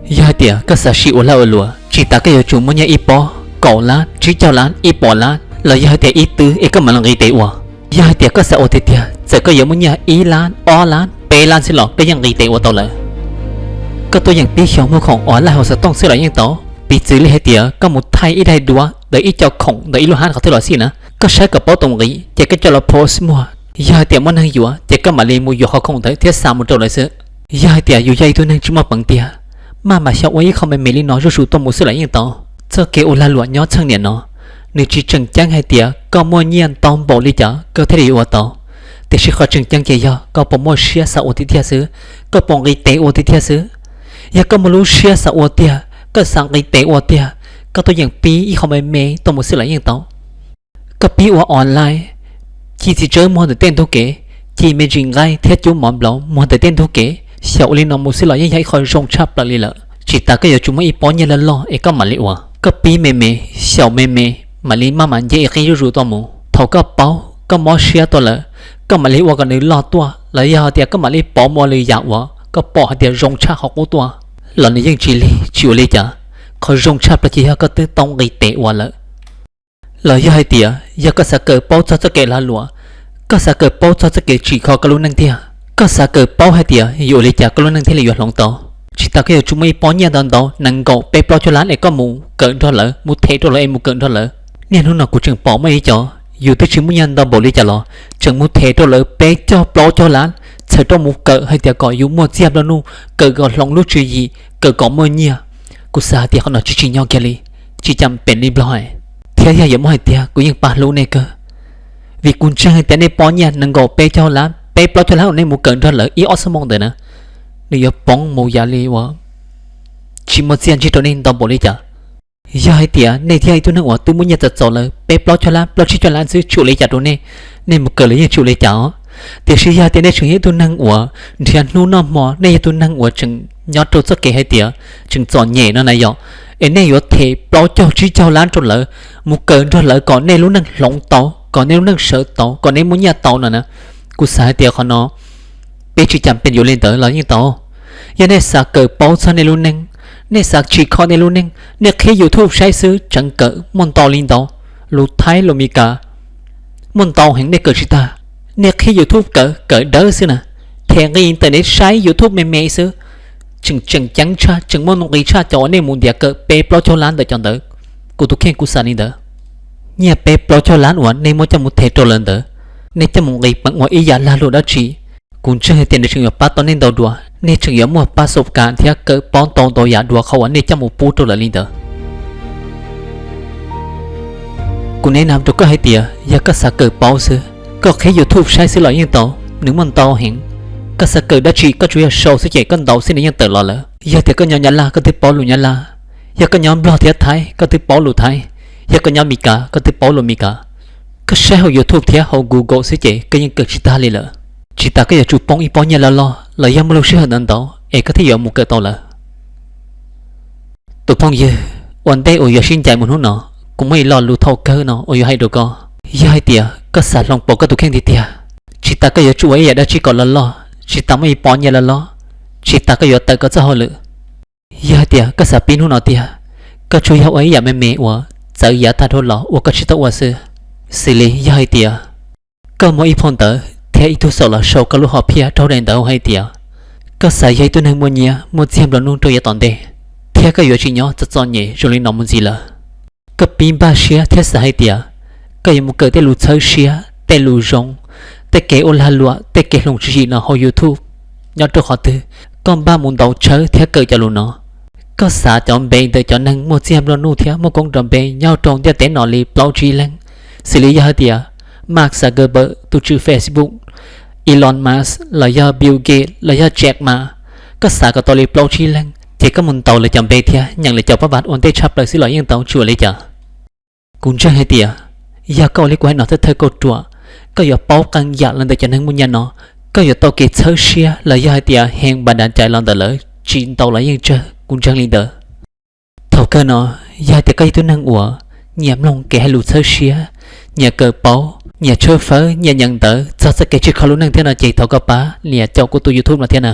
Yog hais tias koj xav sim ua lag ua luam, tsis tas koj yuav tsum muaj nyiaj ib pob, kaum lab, tsib caug lab, ib pom lab los yog hais tias ib twb es koj mam li nqis tes ua. Yog hais tias koj xav ua tiag tiag, txawm koj yuav muaj nyiaj ib lab, ob lab, peb lab xwb los koj yeej nqis tes ua tau lawm. Koj tuaj yeem pib xyaum muag khoom online hauv xov tooj xwb los yeej tau. Piv txwv li hais tias koj mus thaij ib daim duab ntawm ib co khoom ntawm ib lub hab qhov twg los xij na, koj saib kom paub tau nqi ces koj coj los post muag. Yog hais tias muaj neeg yuav ces koj mam li mus yuav qhov khoom ntawd thiab xa mus rau lawv xwb. Yog hais tias yus yog ib tug neeg tsis muaj peev tiag, maj mam xyaum ua ib qho me me li no zuj zus tuaj mus xwb los yeej tau. Txoj kev ua lag luam nyob txheej niam no, nws tsis tseem ceeb hais tias koj muaj nyiaj ntau npaum li cas koj thiaj li yuav ua tau, tiam sis qhov tseem ceeb ces yog koj puas muaj siab xav ua tiag tiag xwb, koj puas nqis tes ua tiag tiag xwb. Yog koj muaj lub siab xav ua tiag, koj xav nqis tes ua tiag, koj tuaj yeem pib ib qho me me tuaj mus xwb los yeej tau. Koj pib ua online, ci txiv tsawb muag ntawm tej ntug kev, ci me ntsis nqaij thiab cub mov nplaum muag ntawm tej ntug kev, xyaum ua li no mus xwb los yeej yog ib qho zoo tshaj plaws li lawm. Tsis tas koj yuav tsum muaj ib pob nyiaj loj loj es koj mam li ua. Koj pib me me, xyaum me me, mam li maj mam nce ib qib zuj zus tuaj mus. Thaum koj paub, koj mob siab tuaj lawm, koj mam li ua kom nws loj tuaj, los yog hais tias koj mam li pov mus ua lwm yam uas koj pom hais tias zoo tshaj qhov qub tuaj, los nws yeej tsis lig tsis ua li cas. Qhov zoo tshaj plaws ces yog koj twb tau nqis tes ua lawm. Los yog hais tias yog koj xav kawm paub txog txoj kev lag luam, koj xav kawm paub txog txoj kev tsim kho koj lub neej tiag, koj xav kawm paub hais tias yuav ua li cas koj lub neej thiaj li yuav hloov tau, tsis tas koj yuav tsum muaj ib pob nyiaj ntau ntau nees nkaum peb plaub caug lab es koj mus kawm nrog lawv, mus them rau lawv es mus kawm nrog lawv. Niaj hnub no kuv tseem pom muaj ib co, yus twb tsis muaj nyiaj ntau npaum li cas los tseem mus them rau lawv peb caug plaub caug lab, txhawm rau mus kawm hais tias kom yus muaj txiag nplua nuj, kawm kom hloov lub tswv yim, kawm kom muaj nyiaj. Kuv xav hais tias qhov no tsis tsim nyog kiag li, tsis cam pem li nplog. Thiab yog yuav muab hais tiag kuv yeej pab hlub nej kawg, vim kuv ntseeg hais tias nej pob nyiaj nees nkaum peb caug lab, peb plaub caug lab uas nej mus kawm nrog lawv ib ob xuab moos ntawd na, nws yuav poob mus yam li uas tsis muaj txiaj ntsig rau nej ntau npaum li cas. Yog hais tias nej thiab ib tug neeg uas twb muaj nyiaj txom txom lawm peb plaub caug lab, plaub tsib caug lab xwb tsis ua li cas rau nej, nej mus kawm los yeej tsis ua li cas os. Tiam sis yog hais tias nej tseem yog ib tug neeg uas nrhiav hnub noj hmo, nej yog tus neeg uas tseem nyob rau txoj kev hais tias tseem txom nyem no na yom, es nej yuav them plaub caug tsib caug lab rau lawv, mus kawm nrog lawv kom nej lub neej hloov tau, kom nej lub neej sawv tau, kom nej muaj nyiaj tau no na, kuv xav hais tias qhov no peb tsis cam pem yuav li ntawd los yeej tau. Yog nej xav kawm paub txog nej lub neej, nej xav tsim kho nej lub neej, nej qhib YouTube saib xwb tseem kawm muaj ntau li ntau. Lus Thaib lus Meskas muaj ntau heev nej kawm tsis tag. Nej qhib YouTube kawm, kawm dawb xwb na, them nqi ntawm nej saib YouTube me me xwb, tseem tseem ceeb tshaj, tseem muaj nqi tshaj cov uas nej mus ntiav kawm peb plaub caug lab ntawm cov ntawd. Kuv tus kheej kuv xav li ntawd. Nyiaj peb plaub caug lab uas nej muab coj mus them rau lawv ntawd, nej coj mus nqis peev ua ib yam lag luam dab tsi? Kuv ntseeg hais tias nws tseem yuav pab tau nej ntau dua, nej tseem yuav muaj pab xaum kas thiab kawm paub ntau ntau yam dua qhov uas nej coj mus pub rau lawv li ntawd. Kuv nes nam rau koj hais tias yog koj xav kawm paub xwb, koj qhib YouTube saib xwb los yeej tau, nws muaj ntau heev. Koj xav kawm dab tsi koj tsuas yog sau xwb ces koj ntaus xwb nws yeej tawm los lawm. Yog tias koj nyob Nyab Laj koj twb paub lus Nyab Laj, yog koj nyob Nplog thiab Thaib koj twb paub lus Thaib, yog koj nyob Meskas koj twb paub lus Meskas. Koj saib hauv YouTube thiab hauv Google xwb ces koj yeej kawm tsis tag li lawm. Tsis tas koj yuav tsum poob ib pob nyiaj loj loj los yog muaj lub sij hawm ntau ntau es koj thiaj yuav mus kawm tau lawm. Tus phooj ywg, ua ntej uas yuav sib ncaim mus hnub no, kuv muaj ib lo lus thaum kawg no uas yuav hais rau koj. Yog hais tias koj xav hloov pauv koj tus kheej tiag tiag, tsis tas koj yuav tsum ua ib yam dab tsi kom loj loj, tsis tas muaj ib pob nyiaj loj loj, tsis tas koj yuav tawm koj txoj hauj lwm. Yog hais tias koj xav pib hnub no tiag, koj tsuas yog ua ib yam me me uas txawv yav tag dhau los uas koj tsis tau ua xwb. Xws li yog hais tias koj muaj ib phau ntawv thiab ib tug xaum los sau koj lub hom phiaj rau daim ntawv hais tias koj xav yog ib tug neeg muaj nyiaj muaj txiag nplua nuj rau yav tom ntej, thiab koj yuav tsis nyob txom txom nyem zoo li no mus ntxiv lawm. Koj pib npaj siab thiab xav hais tias koj yuav mus kawm tej lus txhawb siab, tej lus zoo, tej kev ua lag luam, tej kev hloov tswv yim no hauv YouTube. Nyob rau qhov twg koj npaj mus ntaus tshawb thiab kawm cov lus no? Koj xav cov npe ntawm cov neeg muaj txiag nplua nuj thiab muaj koob nrov npe nyob rau ntiaj teb no li plaub tsib leeg, xws li yog hais tias Mark Zuckerberg tus tswv Facebook, Elon Musk los yog Bill Gates los yog Jack Ma, koj xav kom tau li plaub tsib leeg ces koj mus ntaus lawv cov npe thiab nyeem lawv cov pab vas ua ntej tshaj plaws xwb los yeej tau tsis ua li cas. Kuv ntseeg hais tias yog koj ua li kuv hais no thawj thawj kauj ruam, koj yuav paub qee yam los ntawm cov neeg muaj nyiaj no, koj yuav tau kev txhawb siab los yog hais tias heev npas dav cai los ntawm lawv tsis ntau los yeej tsawg, kuv ntseeg li ntawd. Thaum kawg no, yog hais tias koj yog tus neeg uas nyiam mloog kev hais lus txhawb siab, nyiam kawm paub, nyiam tshawb fawb, nyiam nyeem ntawv txog txoj kev tsim kho lub neej thiab no ces thov koj pab nias caum kuv tus YouTube no thiab na.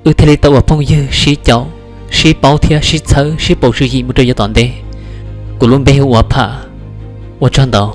Wb thiaj li tau ua phooj ywg sib caum, sib paub thiab sib txhawb sib pauv tswv yim mus rau yav tom ntej. Kuv lub npe hu ua Pham. Ua tsaug ntau.